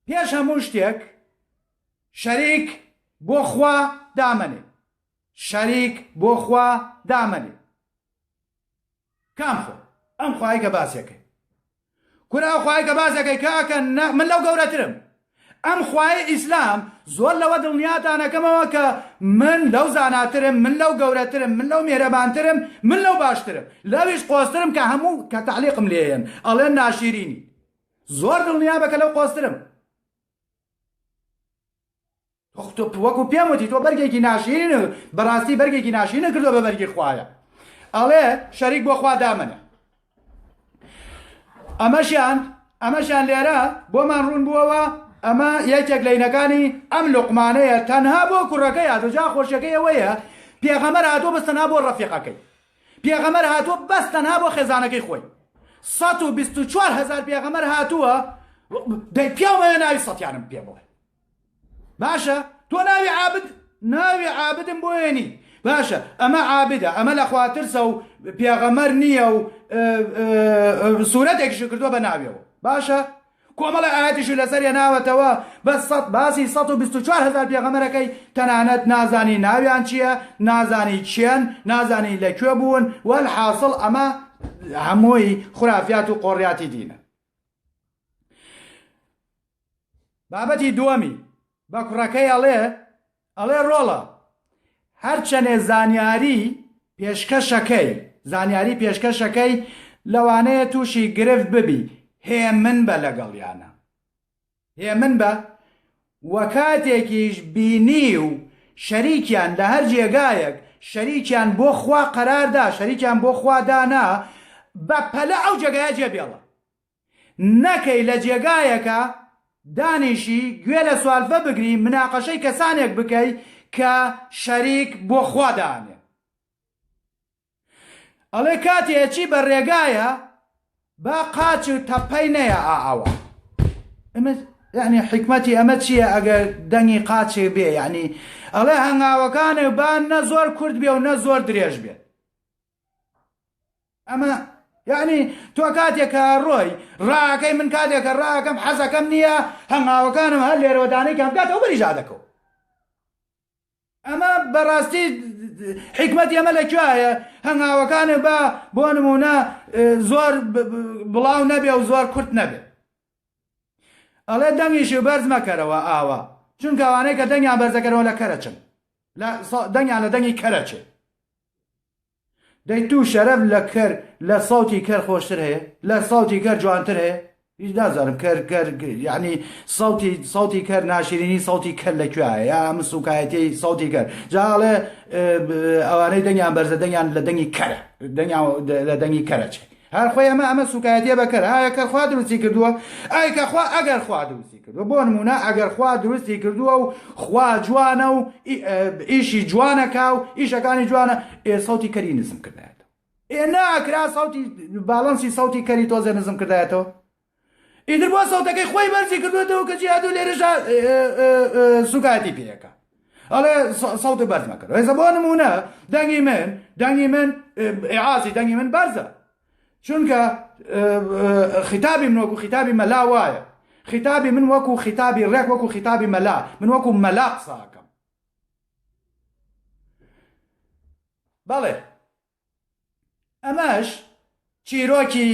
پێش هەموو شتێک شەریک بۆ خوا دامەنێ شەریک بۆ خوا دامەنێ کام خوا؟ ئەم خوای کە باسێکەی کورە ئەو خوای کە باسەکەی کاکە نە من لەو گەورەترم ئەم خوای ئیسلام زۆر لەوە دڵنیاتانەکەمەوە کە من لەو زاناترم من لەو گەورەترم من لەو میهرەبانترم من لەو باشترم لەویش قۆسترم کە هەموو کە تەعلیقم لێیەن ئەڵێن ناشیرینی زۆر دڵنیابە کە لەو قۆسترم تۆ وەکو پێم وتی تۆ بەرگێکی ناشیرین بەڕاستی بەرگێکی ناشیرین کردووە بە بەرگی خوایە ئەڵێ شەریک بۆ خوا دامەنە ئەمەشیان ئەمەشیان لێرە بۆمان ڕوون بووەوە ئەمە یەکێک لەینەکانی ئەم لوقمانەیە تەنها بۆ کوڕەکەی هاتۆ جا خۆشەکەی ئەوەیە پێغەمبەر هاتۆ بەس تەنها بۆ ڕەفیقەکەی. پێغەمبەر هاتووە بەس تەنها بۆ خێزانەکەی خۆی. 124 هەزار پێغەمبەر هاتووە دەی پیاو مەوێ ناوی سەتیانم پێ بڵێ. باشە تۆ ناوی عابد ناوی عابدم بۆ هێنی باشە ئەمە عابدە ئەمە لە خواترسە و پێغەمەر نییە و سوورەتێکیشی کردووە بە ناویەوە باشە کۆمەڵە ئاەتیشی لەسەر هێناوەتەوە بە سەد باسی 124 هزار پێغەمەرەکەی تەنانەت نازانی ناویان چییە نازانی چێن نازانی لە کوێ بوون وەلحاصل ئەمە هەمووی خرافیات و قۆڕیاتی دینە بابەتی دووەمی بە کوڕەکەی ئەڵێ ئەڵێ ڕۆڵە هەرچەنێ زانیاری پێشکەشەکەی زانیاری پێشکەشەکەی لەوانەیە تووشی گرفت ببی هێمن بە لەگەڵیانە هێمن بە وە کاتێکیش بینی و شەریکیان لە هەر جێگایەک شەریکیان بۆ خوا قەراردا شەریکیان بۆ خوا دانا بە پەلە ئەو جێگایە جێ بێڵە نەکەی لە جێگایەکا دانیشی گوێ لە سوالفە بگری مناقەشەی کەسانێک بکەی کە شەریک بۆ خوا دانێن. ئەڵێ کاتێ ئەچی بە ڕێگایە با قاچ و تەپەی نەیە ئاوە. ئەمە یعنی حیکمەتی ئەمە چییە ئەگەر دەنگی قاچێ بێ یعنی ئەڵێ هەنگاوەکانێ با نە زۆر کورت بێ و نە زۆر درێژ بێت. ئەمە یعنی تۆ کاتێک کە ڕۆی ڕاکەی من کاتێک کە ڕاکەم حەزەکەم نییە هەنگاوەکانم هەر لێرەوە دانەی کەم بکاتەوە بەری جادەکەو ئەمە بەڕاستی حکمەتی ئەمە لە کوایە هەنگاوەکانە بە بۆ نمونە زۆر بڵاو نەبێ و زۆر کورت نەبێ ئەڵێ دەنگیشی بەرز مەکەرەوە ئاوا چونکە ئەوانەی کە دەنگیان بەرزەکەرەوە لە کەرەچن لە دەنگیان لە دەنگی کەرەچێ دەی تو شەرەف لە کەر لە سەوتی کەر خۆشتر هەیە لە سەوتی کەر جوانتر هەیە هیچ نازانم کەر کەر یعنی سەوتی سەوتی کەر ناشرینی سەوتی کەر لە کوێ یا ئەم سوکایەتی سەوتی کەر جا ئەڵێ ئەوانەی دەنگیان بەرزە دەنگیان لە دەنگی کەرە دەنگیان لە دەنگی کەرە چێ هەر خۆی ئەمە ئەمە سوکایەتیە بە کەر ئایا کەر خوا دروستی کردووە ئای کە خوا ئەگەر خوا دروستی کردووە بۆ نمونە ئەگەر خوا دروستی کردووە و خوا جوانە و ئیشی جوانەکا و ئیشەکانی جوانە ئێ سەوتی کەری نزم کردایەتەوە ئێ ناکرا سەوتی باڵنسی سەوتی کەری تۆزێ نزم کردایەتەوە ئیتر بۆ سەوتەکەی خۆی بەرزی کردوێتەوە کە جیادو لێرەشا سوکایەتی پێەکە ئەڵێ سەوتی بەرز مەکەرەوە ئێستا بۆ نمونە دەنگی من دەنگی من ئعازی دەنگی من بەرزە چونکە خیتابی من وەکو خیتابی مەلا وایە خیتابی من وەکو خیتابی ڕێک وەکو خیتابی مەلا من وەکو مەلا قساکەم بەڵێ ئەمەش چیرۆکی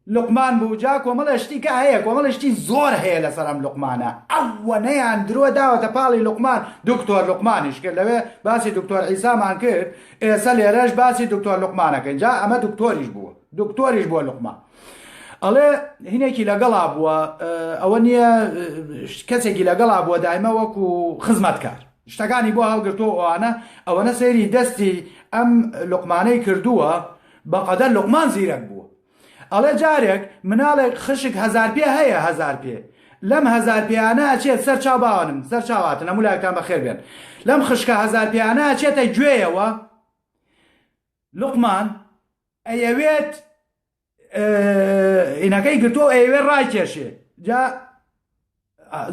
لوقمان بوو جا کۆمەڵێ شتی کە هەیە کۆمەڵێ شتی زۆر هەیە لەسەر ئەم لوقمانە ئەوەنەیان درۆ داوەتە پاڵی لوقمان دکتۆر لوقمانیش کرد لەوێ باسی دکتۆر عیسامان کرد ئێسە لێرەش باسی دکتۆر لوقمانەکەین جا ئەمە دکتۆریش بووە دکتۆریش بووە لوقمان ئەڵێ هینێکی لەگەڵا بووە ئەوە نییە کەسێکی لەگەڵا بووە دایمە وەکو خزمەتکار شتەکانی بۆ هەڵگرتووە ئەوانە ئەوەنە سەیری دەستی ئەم لوقمانەی کردووە بەقەدەر لوقمان زیرەک بووە ئەڵێ جارێک مناڵێک خشک هەزارپێ هەیە هەزارپێ لەم هەزارپێیانە ئەچێت سەر چاو باوانم سەر چاو هاتن هەموو لایەکتان بەخێر بێن لەم خشکە هەزارپێیانە ئەچێتە گوێیەوە لوقمان ئەیەوێت ئینەکەی گرتووە ئەیەوێ ڕایکێشێ جا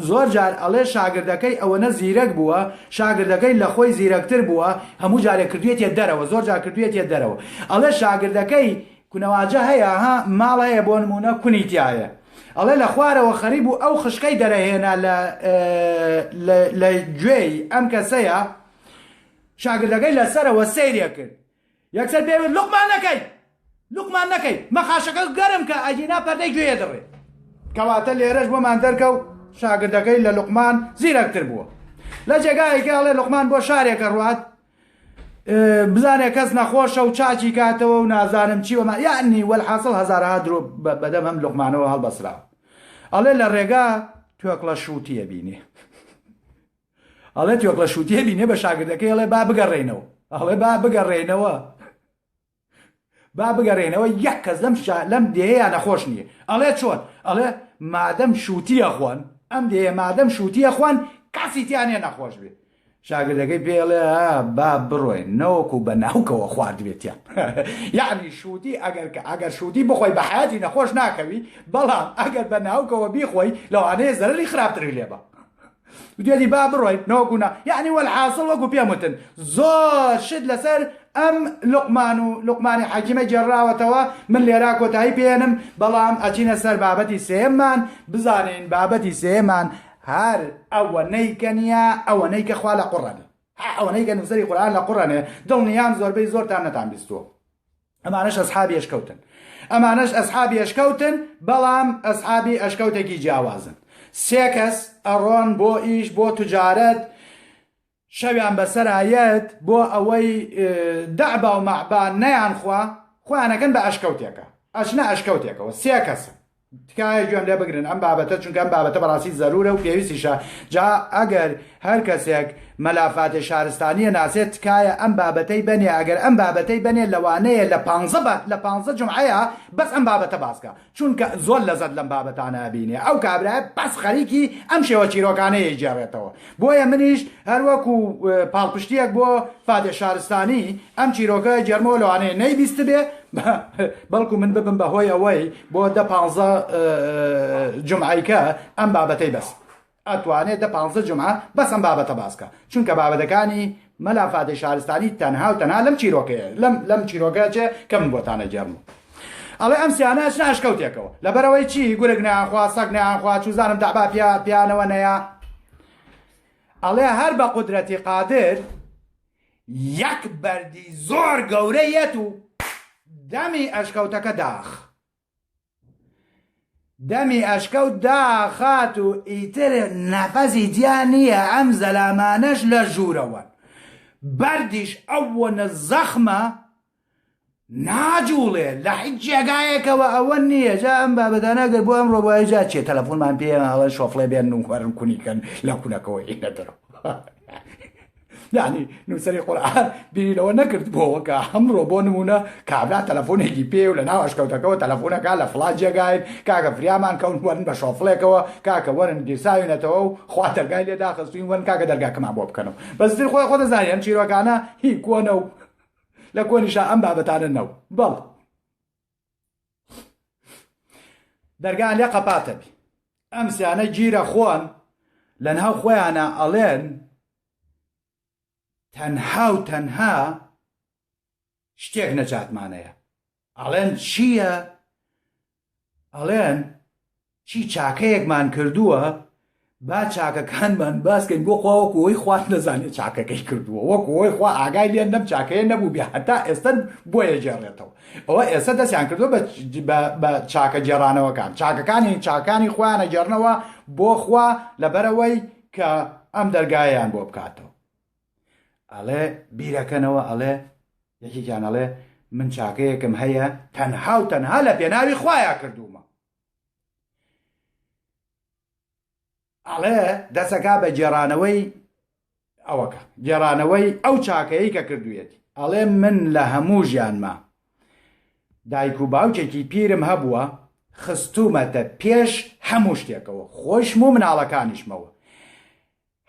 زۆر جار ئەڵێ شاگردەکەی ئەوەنە زیرەک بووە شاگردەکەی لە خۆی زیرەکتر بووە هەموو جارێک کردوێتە دەرەوە زۆر جار کردوێتە دەرەوە ئەڵێ شاگردەکەی کونەواجە هەیە ها ماڵ هەیە بۆ نمونە کونی تایە ئەڵێ لە خوارەوە خەریب و ئەو خشکەی دەرەهێنا لە لە گوێی ئەم کەسەیە شاگردەکەی لەسەرەوە سەیرێ کرد یەکسەر پێی وت لوقمان نەکەی لوقمان نەکەی مەخاشەکە گەرم کە ئەگینا پەردەی گوێ دڕێ کەواتە لێرەش بۆمان دەرکەوت شاگردەکەی لە لوقمان زیرەکتر بووە لە جێگایەکی ئەڵێ لوقمان بۆ شارێکە ڕوات بزانێ کەس نەخۆشە و چاکی کاتەوە و نازانم چی وەما یعنی وەلحاصل هەزارەها درۆ بەدەم ئەم لوقمانەوە هەڵبەسراوە ئەڵێ لە ڕێگا توێکڵە شووتیە بینێ ئەڵێ توێکڵە شووتیە بینێ بە شاگردەکەی ئەڵێ با بگەڕێینەوە ئەڵێ با بگەڕێینەوە با بگەڕێنەوە یەک کەس لەم لەم دێیە نەخۆش نییە ئەڵێ چۆن ئەڵێ مادەم شووتیە خوان ئەم دێیە مادەم شووتیە خوان کەسی تیانە نەخۆش بێ. شاگردەکەی پێ ئەڵێ با بڕۆین نەوەکو بە ناوکەوە خواردبێتیان یعنی شووتی ئەگەر کە ئەگەر شووتی بخۆی بە حیاتی نەخۆش ناکەوی بەڵام ئەگەر بە ناوکەوە بیخۆی لەوانەیە زەرری خراپتری لێبە وتیەتی با بڕۆین نەوەکو نا یعنی وەلحاسڵ وەکو پێم وتن زۆر شت لەسەر ئەم لوقمان و لوقمانی حەکیمە گێڕراوەتەوە من لێرا کۆتایی پێێنم بەڵام ئەچینە سەر بابەتی سێیەممان بزانین بابەتی سێیەمان هەر ئەوەنەی کە نییە ئەوەنەی کە خوا لە قوڕەنێ هە ئەوەنەی کە نووسەری قورئان لە قوڕەنێ دڵنیام زۆربەی زۆرتان نەتان بیستووە ئەمانەش ئەسحابی ئەشکەوتن ئەمانەش ئەسحابی ئەشکەوتن بەڵام ئەسحابی ئەشکەوتێکی جیاوازن سێ کەس ئەڕۆن بۆ ئیش بۆ تجارەت شەویان بەسەرا یەت بۆ ئەوەی دەعبا و مەعبا نەیانخوا خۆیان ئەکەن بە ئەشکەوتێکە ئەچنە ئەشکەوتێکەوە سێ کەسن تکایە گوێم لێ بگرن ئەم بابەتە چونکە ئەم بابەتە بەڕاستی زەرورە و پێویستیشە جا ئەگەر هەر کەسێک مەلا فاتێ شارستانیە ناسێت تکایە ئەم بابەتەی بەنێ ئەگەر ئەم بابەتەی بەنێ لەوانەیە لە پانزە بە لە پانزە جومعەیە بەس ئەم بابەتە باسکە چونکە زۆر لەزەت لەم بابەتانە ئەبینێ ئەو کابرایە بەس خەریکی ئەم شێوە چیرۆکانەیە گێڕێتەوە بۆیە منیش هەروەکو پاڵپشتیەک بۆ فادێ شارستانی ئەم چیرۆکە گێرمەوە لەوانەیە نەیبیستبێ بەڵکو من ببم بە هۆی ئەوەی بۆ دە پانزە جومعەیکە ئەم بابەتەی بەس ئەتوانێ دە پانزە جومعە بەس ئەم بابەتە باس کا چونکە بابەتەکانی مەلا فاتح شارستانی تەنها و تەنها لەم چیرۆکەیە لەم لەم چیرۆکە چێ کە من بۆتان ئەگێڕم ئەڵێ ئەم سیانە ئەچنە ئەشکەوتێکەوە لەبەرەوەی چی گورگ نەیانخوا سەگ نەیانخوا چوزانم دەعبا پیا پیانەوە نەیە ئەڵێ هەر بە قودرەتی قادر یەک بەردی زۆر گەورە یەت و دەمی ئەشکەوتەکە داخ دەمی ئەشکەوت داخات و ئیتر نەفەسی تیا نییە ئەم زەلامانەش لە ژوورەوەن بەردیش ئەوەنە زەخمە ناجوڵێ لە هیچ جێگایەکەوە ئەوە نییە جا ئەم بابەتانە گەر بۆ ئەمڕۆ بۆ جا چێ تەلەفۆنمان پێ ئەڵێن شۆفڵێ بێن و وەرن کونی کەن لە کونەکەوە ئینە دەرەوە یعنی نووسەری قورئان بیری لەوە نەکردبووەوە کە ئەمڕۆ بۆ نموونە کابرا تەلەفۆنێکی پێ و لە ناو ئەشکەوتەکەوە تەلەفۆنەکە لە فڵان جێگاین کاکە فریامان کەون وەرن بە شۆفڵێکەوە کاکە وەرن گیرساوینەتەوە و خوا دەرگای لێ داخستوین وەرن کاکە دەرگاکەمان بۆ بکەنەوە بەس تر خۆی خۆ دەزانی ئەم چیرۆکانە هی کۆنە و لە کۆنیشا ئەم بابەتانە نەو بەڵ دەرگان لێ قەپاتە بی ئەم سیانە گیرە خۆن لەناو خۆیانە ئەڵێن تەنها و تەنها شتێک نەجاتمانەیە ئەڵێن چییە؟ ئەڵێن چی چاکەیەکمان کردووە با چاکەکانمان باسکەین بۆ خوا وەکو ئەوەی خوا نەزانێت چاکەکەی کردووە وەکو ئەوەی خوا ئاگای لێ لەم چاکەیە نەبوو بێ هەتا ئێستا بۆیە گێڕێتەوە ئەوە ئێستا دەستیان کردووە بە چاکە گێڕانەوەکان چاکەکانی چاکانی خۆیانە گێڕنەوە بۆ خوا لەبەرەوەی کە ئەم دەرگایان بۆ بکاتەوە ئەڵێ بیرەکەنەوە ئەڵێ یەکێکیان ئەڵێ من چاکەیەکم هەیە تەنها و تەنها لە پێناوی خوایە کردوومە ئەڵێ دەسەکا بە گێڕانەوەی ئەوەکە گێڕانەوەی ئەو چاکەیە کە کردویەتی ئەڵێ من لە هەموو ژیانما دایک و باوکێکی پیرم هەبووە خستومەتە پێش هەموو شتێکەوە خۆشم و مناڵەکانیشمەوە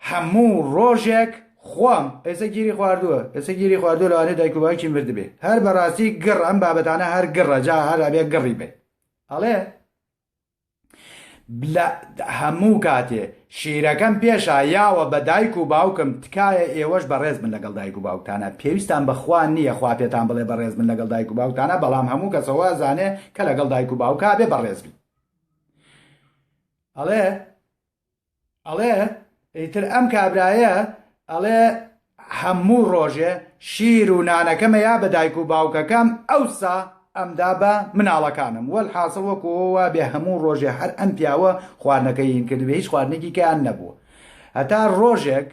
هەموو ڕۆژێک خۆم ئێستا گیری خواردووە ئێستا گیری خواردووە لەوانەیە دایک و باوکی مردبێ هەر بەڕاستی گڕ ئەم بابەتانە هەر گڕە جا هەر ئەبێ گڕی بێ ئەڵێ لە هەموو کاتێ شیرەکەم پێشا یاوە بە دایک و باوکم تکایە ئێوەش بەڕێز بن لەگەڵ دایک و باوکتانە پێویستان بە خوا نییە خوا پێتان بڵێ بەڕێز بن لەگەڵ دایک و باوکتانە بەڵام هەموو کەسەوە زانێ کە لەگەڵ دایک و باوکا بێ بەڕێز بی ئەڵێ ئەڵێ ئیتر ئەم کابرایە ئەڵێ هەموو ڕۆژێ شیر و نانەکەمە یا بە دایک و باوکەکەم ئەوسا ئەمدا بە مناڵەکانم وەل حاصل وەکو وا بێ هەموو ڕۆژێ هەر ئەم پیاوە خواردنەکەی هین کردبێ هیچ خواردنێکی کەیان نەبووە هەتا ڕۆژێک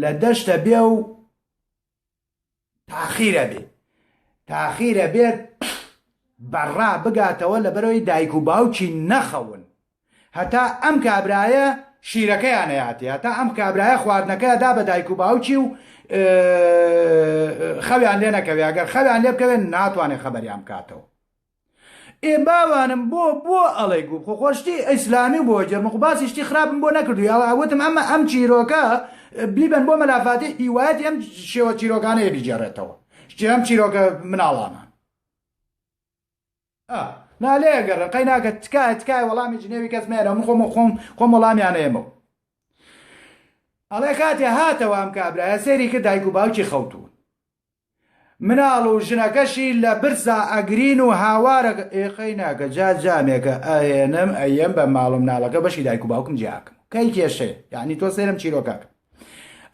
لە دەشتە بێ و تاخیرە بێ تاخیرە بێت بەڕا بگاتەوە لەبەرەوەی دایک و باوکی نەخەون هەتا ئەم کابرایە شیرەکەیان نەیاتێ هەتا ئەم کابرایە خواردنەکەی دا بە دایک و باوکی و خەویان لێ نەکەوێ ئەگەر خەویان لێ بکەوێن ناتوانێت خەبەریان بکاتەوە ئێ باوانم بۆ بۆ ئەڵێ گوو خۆ خۆ شتی ئیسلامی بۆ جەرمە خۆ باسی شتی خراپم بۆ نەکردووی ئەوە وتم ئەمە ئەم چیرۆکە. بیبەن بۆ مەلا فاتیح هیوایەتی ئەم شێوە چیرۆکانەیە بیگێڕێتەوە ئەم چیرۆکە مناڵانە ئا نا لێگەڕێن قەیناکە تکایە تکایە وەڵامی جنێوی کەس مێنەوە من خۆم خۆم خۆم وەڵامیان ئێمەوە ئەڵێ کاتێ هاتەوە ئەم کابرایە سەیری کرد دایک و باوکی خەوتوون مناڵ و ژنەکەشی لە برسا ئەگرین و هاوارە ئێ قەیناکە جا جامێکە ئەهێنم ئەیەم بە ماڵ و مناڵەکە بەشی دایک و باوکم جیاکەم کەی کێشەیە یعنی تۆ سەیرم چیرۆکاکە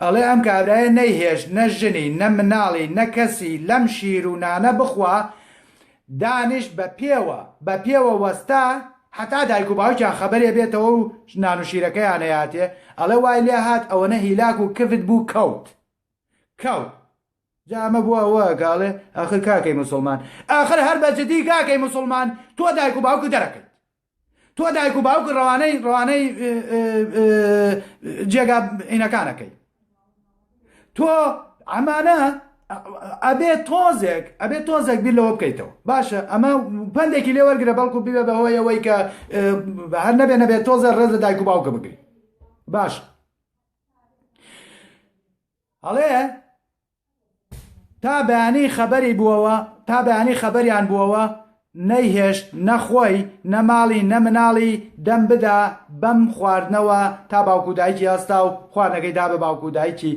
ئەڵێ ئەم کابرایە نەیهێشت نە ژنی نە مناڵی نە کەسی لەم شیر و نانە بخوا دانیشت بە پێوە بە پێوە وەستا هەتا دایک و باوکیان خەبەرێ بێتەوە و نان و شیرەکەیان ئەیاتێ ئەڵێ وای لێ هات ئەوەنە هیلاک و کفت بوو کەوت کەوت جا ئەمە بووە ئەوە کە ئەڵێ ئاخر کاکەی موسڵمان ئاخر هەر بە جدی کاکەی موسڵمان تۆ دایک و باوکت دەرەکەیت تۆ دایک و باوک ڕەوانەی ڕەوانەی جێگا ئینەکانەکەی تۆ ئەمانە ئەبێ تۆزێک ئەبێ تۆزێک بیر لەوە بکەیتەوە باشە ئەمە پندێکی لێ وەرگرە بەڵکو ببێ بەهۆی ئەوەی کە هەر نەبێ نەبێت تۆزێ ڕێز لە دایک و باوکە بگری باش ئەڵێ تا بەیانی خەبەری بووەوە تا بەیانی خەبەریان بووەوە نەیهێشت نە خۆی نە ماڵی نە مناڵی دەم بدا بەم خواردنەوە تا باوک و دایکی هەستا و خواردنەکەی دا بە باوک و دایکی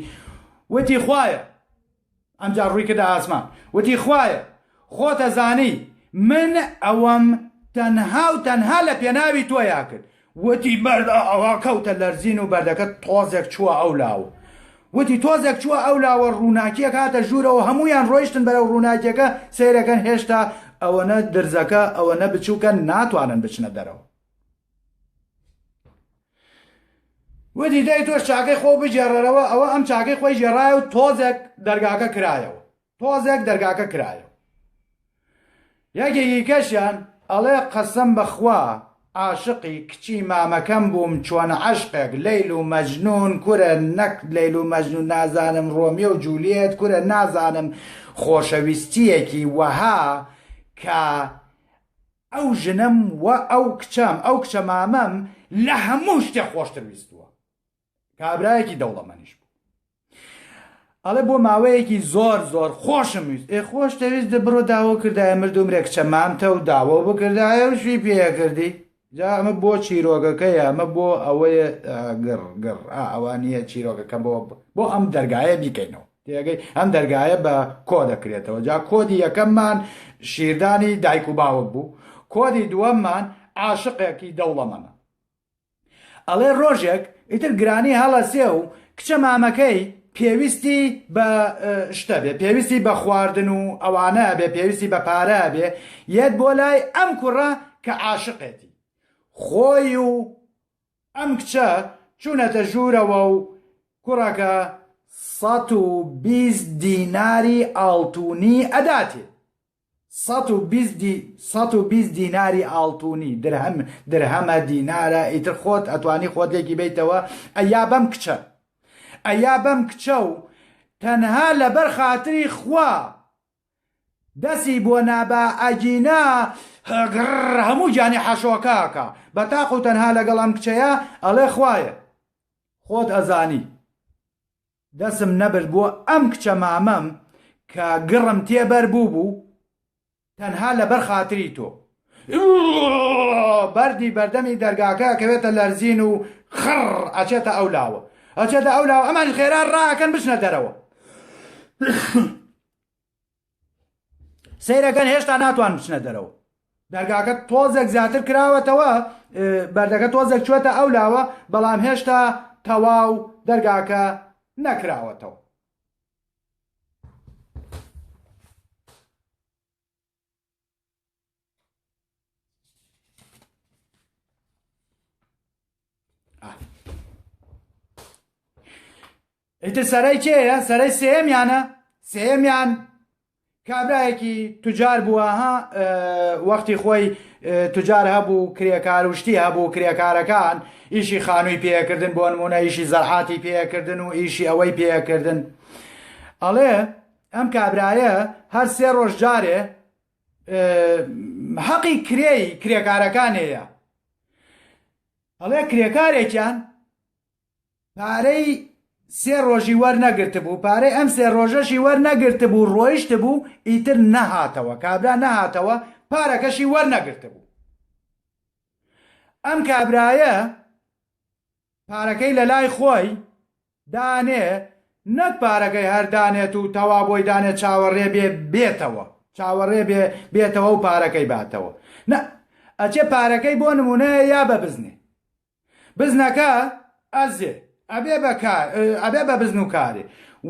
وتی خوایە ئەمجا ڕووی کردە ئاسمان وتی خوایە خۆت ئەزانی من ئەوەم تەنها و تەنها لە پێناوی تۆیا کرد وتی بەرد ئەوە کەوتە لەرزین و بەردەکە تۆزێک چووە ئەو لاوە وتی تۆزێک چووە ئەو لاوە ڕووناکیەک هاتە ژوورەوە هەموویان ڕۆیشتن بەرەو ڕووناکیەکە سەیرەکەن هێشتا ئەوەنە درزەکە ئەوەنە بچووکە ناتوانن بچنە دەرەوە وتی دەی تۆش چاکەی خۆ بگێڕەرەوە ئەوە ئەم چاکەی خۆی گێڕایە و تۆزێک دەرگاکە کرایەوە تۆزێک دەرگاکە کرایەوە یەکێکی کەشیان ئەڵێ قەسەم بەخوا عاشقی کچی مامەکەم بووم چۆن عەشقێک لەیل و مەجنون کورە نەک لەیل و مەجنون نازانم ڕۆمیۆ و جولیەت کورە نازانم خۆشەویستیەکی وەها کە ئەو ژنەم و ئەو کچەم ئەو کچە مامەم لە هەموو شتێک خۆشتر ویستووە کابرایەکی دەوڵەمەنیش بوو ئەڵێ بۆ ماوەیەکی زۆر زۆر خۆشم ویست ئێ خۆش دەویست دە بڕۆ داوە کردایە مردوم رێ کچە مامتە و داوە بکردایە و شوی پێکردی جا ئەمە بۆ چیرۆکەکەیە ئەمە بۆ ئەوەیە گڕ گڕ ئەوە نییە چیرۆکەکە بۆ بۆ ئەم دەرگایە بیکەینەوە تێگەی ئەم دەرگایە بە کۆ دەکرێتەوە جا کۆدی یەکەممان شیردانی دایک و باوک بوو کۆدی دووەممان عاشقێکی دەوڵەمەنە ئەڵێ ڕۆژێک ئیتر گرانی هەڵەسێ و کچە مامەکەی پێویستی بە شتە بێ پێویستی بە خواردن و ئەوانە بێ پێویستی بە پارە بێ یەت بۆ لای ئەم کوڕە کە عاشقێتی خۆی و ئەم کچە چوونەتە ژوورەوە و کوڕەکە 120 دیناری ئاڵتونی ئەداتێ 120 دی 120 دیناری ئاڵتونی درهەم درهەمە دینارە ئیتر خۆت ئەتوانی خۆت لێکی بەیتەوە ئەیا بەم کچە ئەیا بەم کچە و تەنها لەبەر خاتری خوا دەسی بۆ نابا ئەگینا گڕ هەموو گیانی حەشۆکە ئەکا بە تاق و تەنها لەگەڵ ئەم کچەیا ئەڵێ خوایە خۆت ئەزانی دەسم نەبرد بۆ ئەم کچە مامەم کە گڕم تێبەر بوو بوو تەنها لەبەر خاتری تۆ بەردی بەردەمی دەرگاکە ئەکەوێتە لەرزین و خڕ ئەچێتە ئەو لاوە ئەچێتە ئەو لاوە ئەمانیش خێرا ڕاکەن بچنە دەرەوە سەیرەکەن هێشتا ناتوان بچنە دەرەوە دەرگاکە تۆزێک زیاتر کراوەتەوە بەردەکە تۆزێک چوەتە ئەو لاوە بەڵام هێشتا تەواو دەرگاکە نەکراوەتەوە ئیتر سەرەی کێیە سەرەی سێیەمیانە سێیەمیان کابرایەکی توجار بووە ها وەختی خۆی توجار هەبوو کرێکار و شتی هەبوو کرێکارەکان ئیشی خانووی پێکردن بۆ نمونە ئیشی زەرعاتی پێکردن و ئیشی ئەوەی پێکردن ئەڵێ ئەم کابرایە هەر سێ ڕۆژ جارێ حەقی کرێی کرێکارەکانەیە ئەڵێ کرێکارێکیان پارەی سێ ڕۆژی وەرنەگرتبوو، پارەی ئەم سێ ڕۆژەشی وەرنەگرتبوو، ڕۆیشتبوو، ئیتر نەهاتەوە، کابرا نەهاتەوە، پارەکەشی وەرنەگرتبوو. ئەم کابرایە پارەکەی لە لای خۆی دانێ، نەک پارەکەی هەر دانێت و تەوا بۆی دانێ چاوەڕێ بێ بێتەوە، چاوەڕێ بێ بێتەوە و پارەکەی باتەوە. نا، ئەچێ پارەکەی بۆ نموونە یا بە بزنێ. بزنەکە ئەزێ ئەبێ بە کار ئەبێ بە بزن و کارێ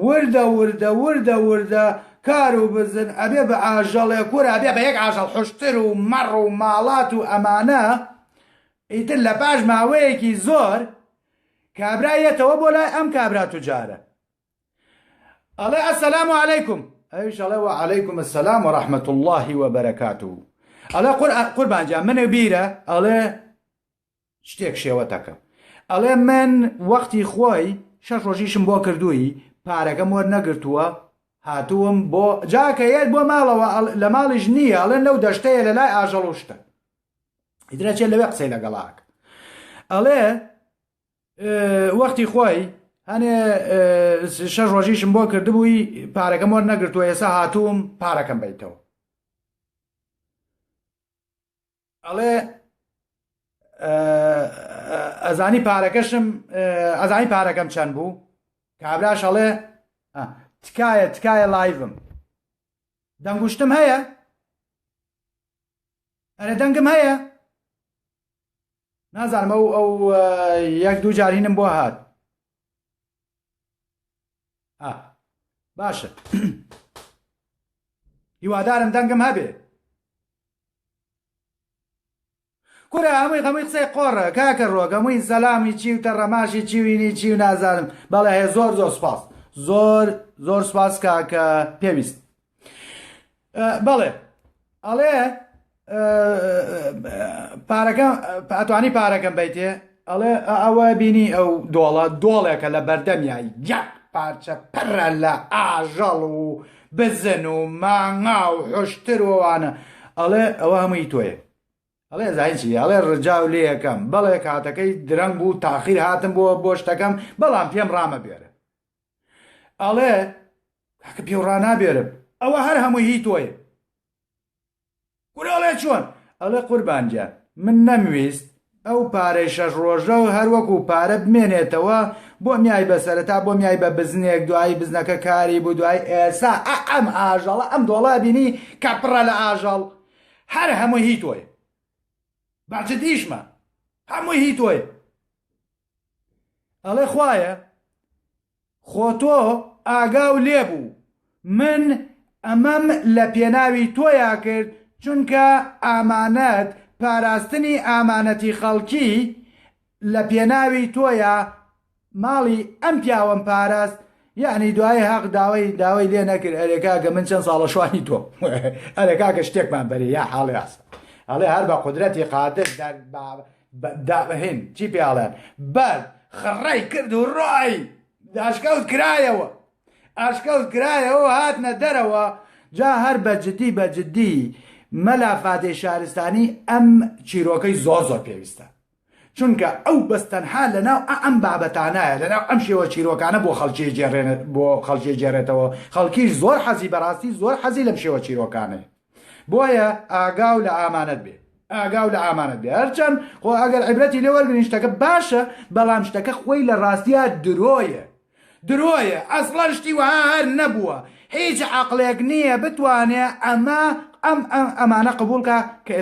وردە وردە وردە وردە کار و بزن ئەبێ بە ئاژەڵێ کورە ئەبێ بە یەک ئاژەڵ حوشتر و مەڕ و ماڵات و ئەمانە ئیتر لە پاش ماوەیەکی زۆر کابرا یەتەوە بۆ لای ئەم کابرا توجارە ئەڵێ السلام علیکم ئەویش ئەڵێ وعلیکم السلام ورحمة الله وبرکاته ئەڵێ قوربان گیان منە بیرە ئەڵێ شتێک شێوەتەکە ئەڵێ من وەختی خۆی شەش ڕۆژیشم بۆ کردووی پارەکەم وەرنەگرتووە هاتووم بۆ جاکە یەت بۆ ماڵەوە لە ماڵیش نییە ئەڵێن لەو دەشتەیە لە لای ئاژەڵ و شتە ئیدرەچێت لەوێ قسەی لەگەڵاک ئەڵێ وەختی خۆی هەنێ شەش ڕۆژیشم بۆ کردبووی پارەکەم وەرنەگرتووە ئێستا هاتووم پارەکەم بیتەوە ئەڵێ ئەزانی پارەکەشم ئەزانی پارەکەم چەند بوو کابراش ئەڵێ تکایە تکایە live م دەنگوشتم هەیە ئەرێ دەنگم هەیە نازانم ئەو ئەو یەک دوو جارینم بۆ هات باشە هیوادارم دەنگم هەبێ کورە هەمووی هەمووی قسەی قۆڕە کاکە ڕۆک هەمووی سەلامی چی و تەڕەماشی چی و هینی چی و نازانم بەڵێ هەیە زۆر زۆر سپاس زۆر زۆر سپاس کاکە پێویست بەڵێ ئەڵێ پارەکە ئەتوانی پارەکەم بیتێ ئەڵێ ئەوە بینی ئەو دۆڵە دۆڵێکە لە بەردەمیا یەک پارچە پڕە لە ئاژەڵ و بزن و مانگا و حوشتر و ئەوانە ئەڵێ ئەوە هەمووی تۆیە ئەڵێ زانی چی ئەڵێ ڕجاو لێ ئەکەم بەڵێ کاتەکەی درەنگ بوو تاخیر هاتم بۆ بۆ شتەکەم بەڵام پێم ڕامەبێرە ئەڵێ کاکە پێو ڕانابێرم ئەوە هەر هەمووی هی تۆیە کورە ئەڵێ چۆن؟ ئەڵێ قوربان گیان من نەمویست ئەو پارەی شەش ڕۆژە و هەر وەکو پارە بمێنێتەوە بۆم یای بە سەرەتا بۆم یای بە بزنێک دوایی بزنەکە کاری بوو دوایی ئێسا ئە ئەم ئاژەڵە ئەم دۆڵە بینی کە پڕە لە ئاژەڵ هەر هەمووی هی تۆیە بە جدیشمە هەمووی هی تۆیە ئەڵێ خوایە خۆ تۆ ئاگاو لێ بوو من ئەمەم لە پێناوی تۆیا کرد چونکە ئامانەت پاراستنی ئامانەتی خەڵکی لە پێناوی تۆیا ماڵی ئەم پیاوەم پاراست یەعنی دوای هەق داوای داوای لێ نەکرد ئەرێ کاکە من چەند ساڵە شوانی تۆم ئەرێ کاکە شتێکمان بەرێ یا حاڵی ئاسا ئەڵێ هەر بە قودرەتی قادر دەر هین چی پێ ئەڵێن بەرد خڕەی کرد و ڕۆی ئەشکەوت کرایەوە ئەشکەوت کرایەوە هاتنە دەرەوە جا هەر بە جدی بە جدی مەلا فاتەی شارستانی ئەم چیرۆکەی زۆر زۆر پێویستە چونکە ئەو بەس تەنها لەناو ئەم بابەتانایە لەناو ئەم شێوە چیرۆکانە بۆ خەڵکی گێڕێنێت بۆ خەڵکی گێڕێتەوە خەڵکیش زۆر حەزی بەڕاستی زۆر حەزی لەم شێوە چیرۆکانەیە بۆیە ئاگاو لە ئامانەت بێ ئاگاو لە ئامانەت بێ هەرچەند خۆ ئەگەر عیبرەتی لێ وەرگرین شتەکە باشە بەڵام شتەکە خۆی لە ڕاستیا درۆیە درۆیە ئەسڵەن شتی وەها هەر نەبووە هیچ عەقڵێک نییە بتوانێ ئەمە ئەم ئەمانە قبوڵکە کە.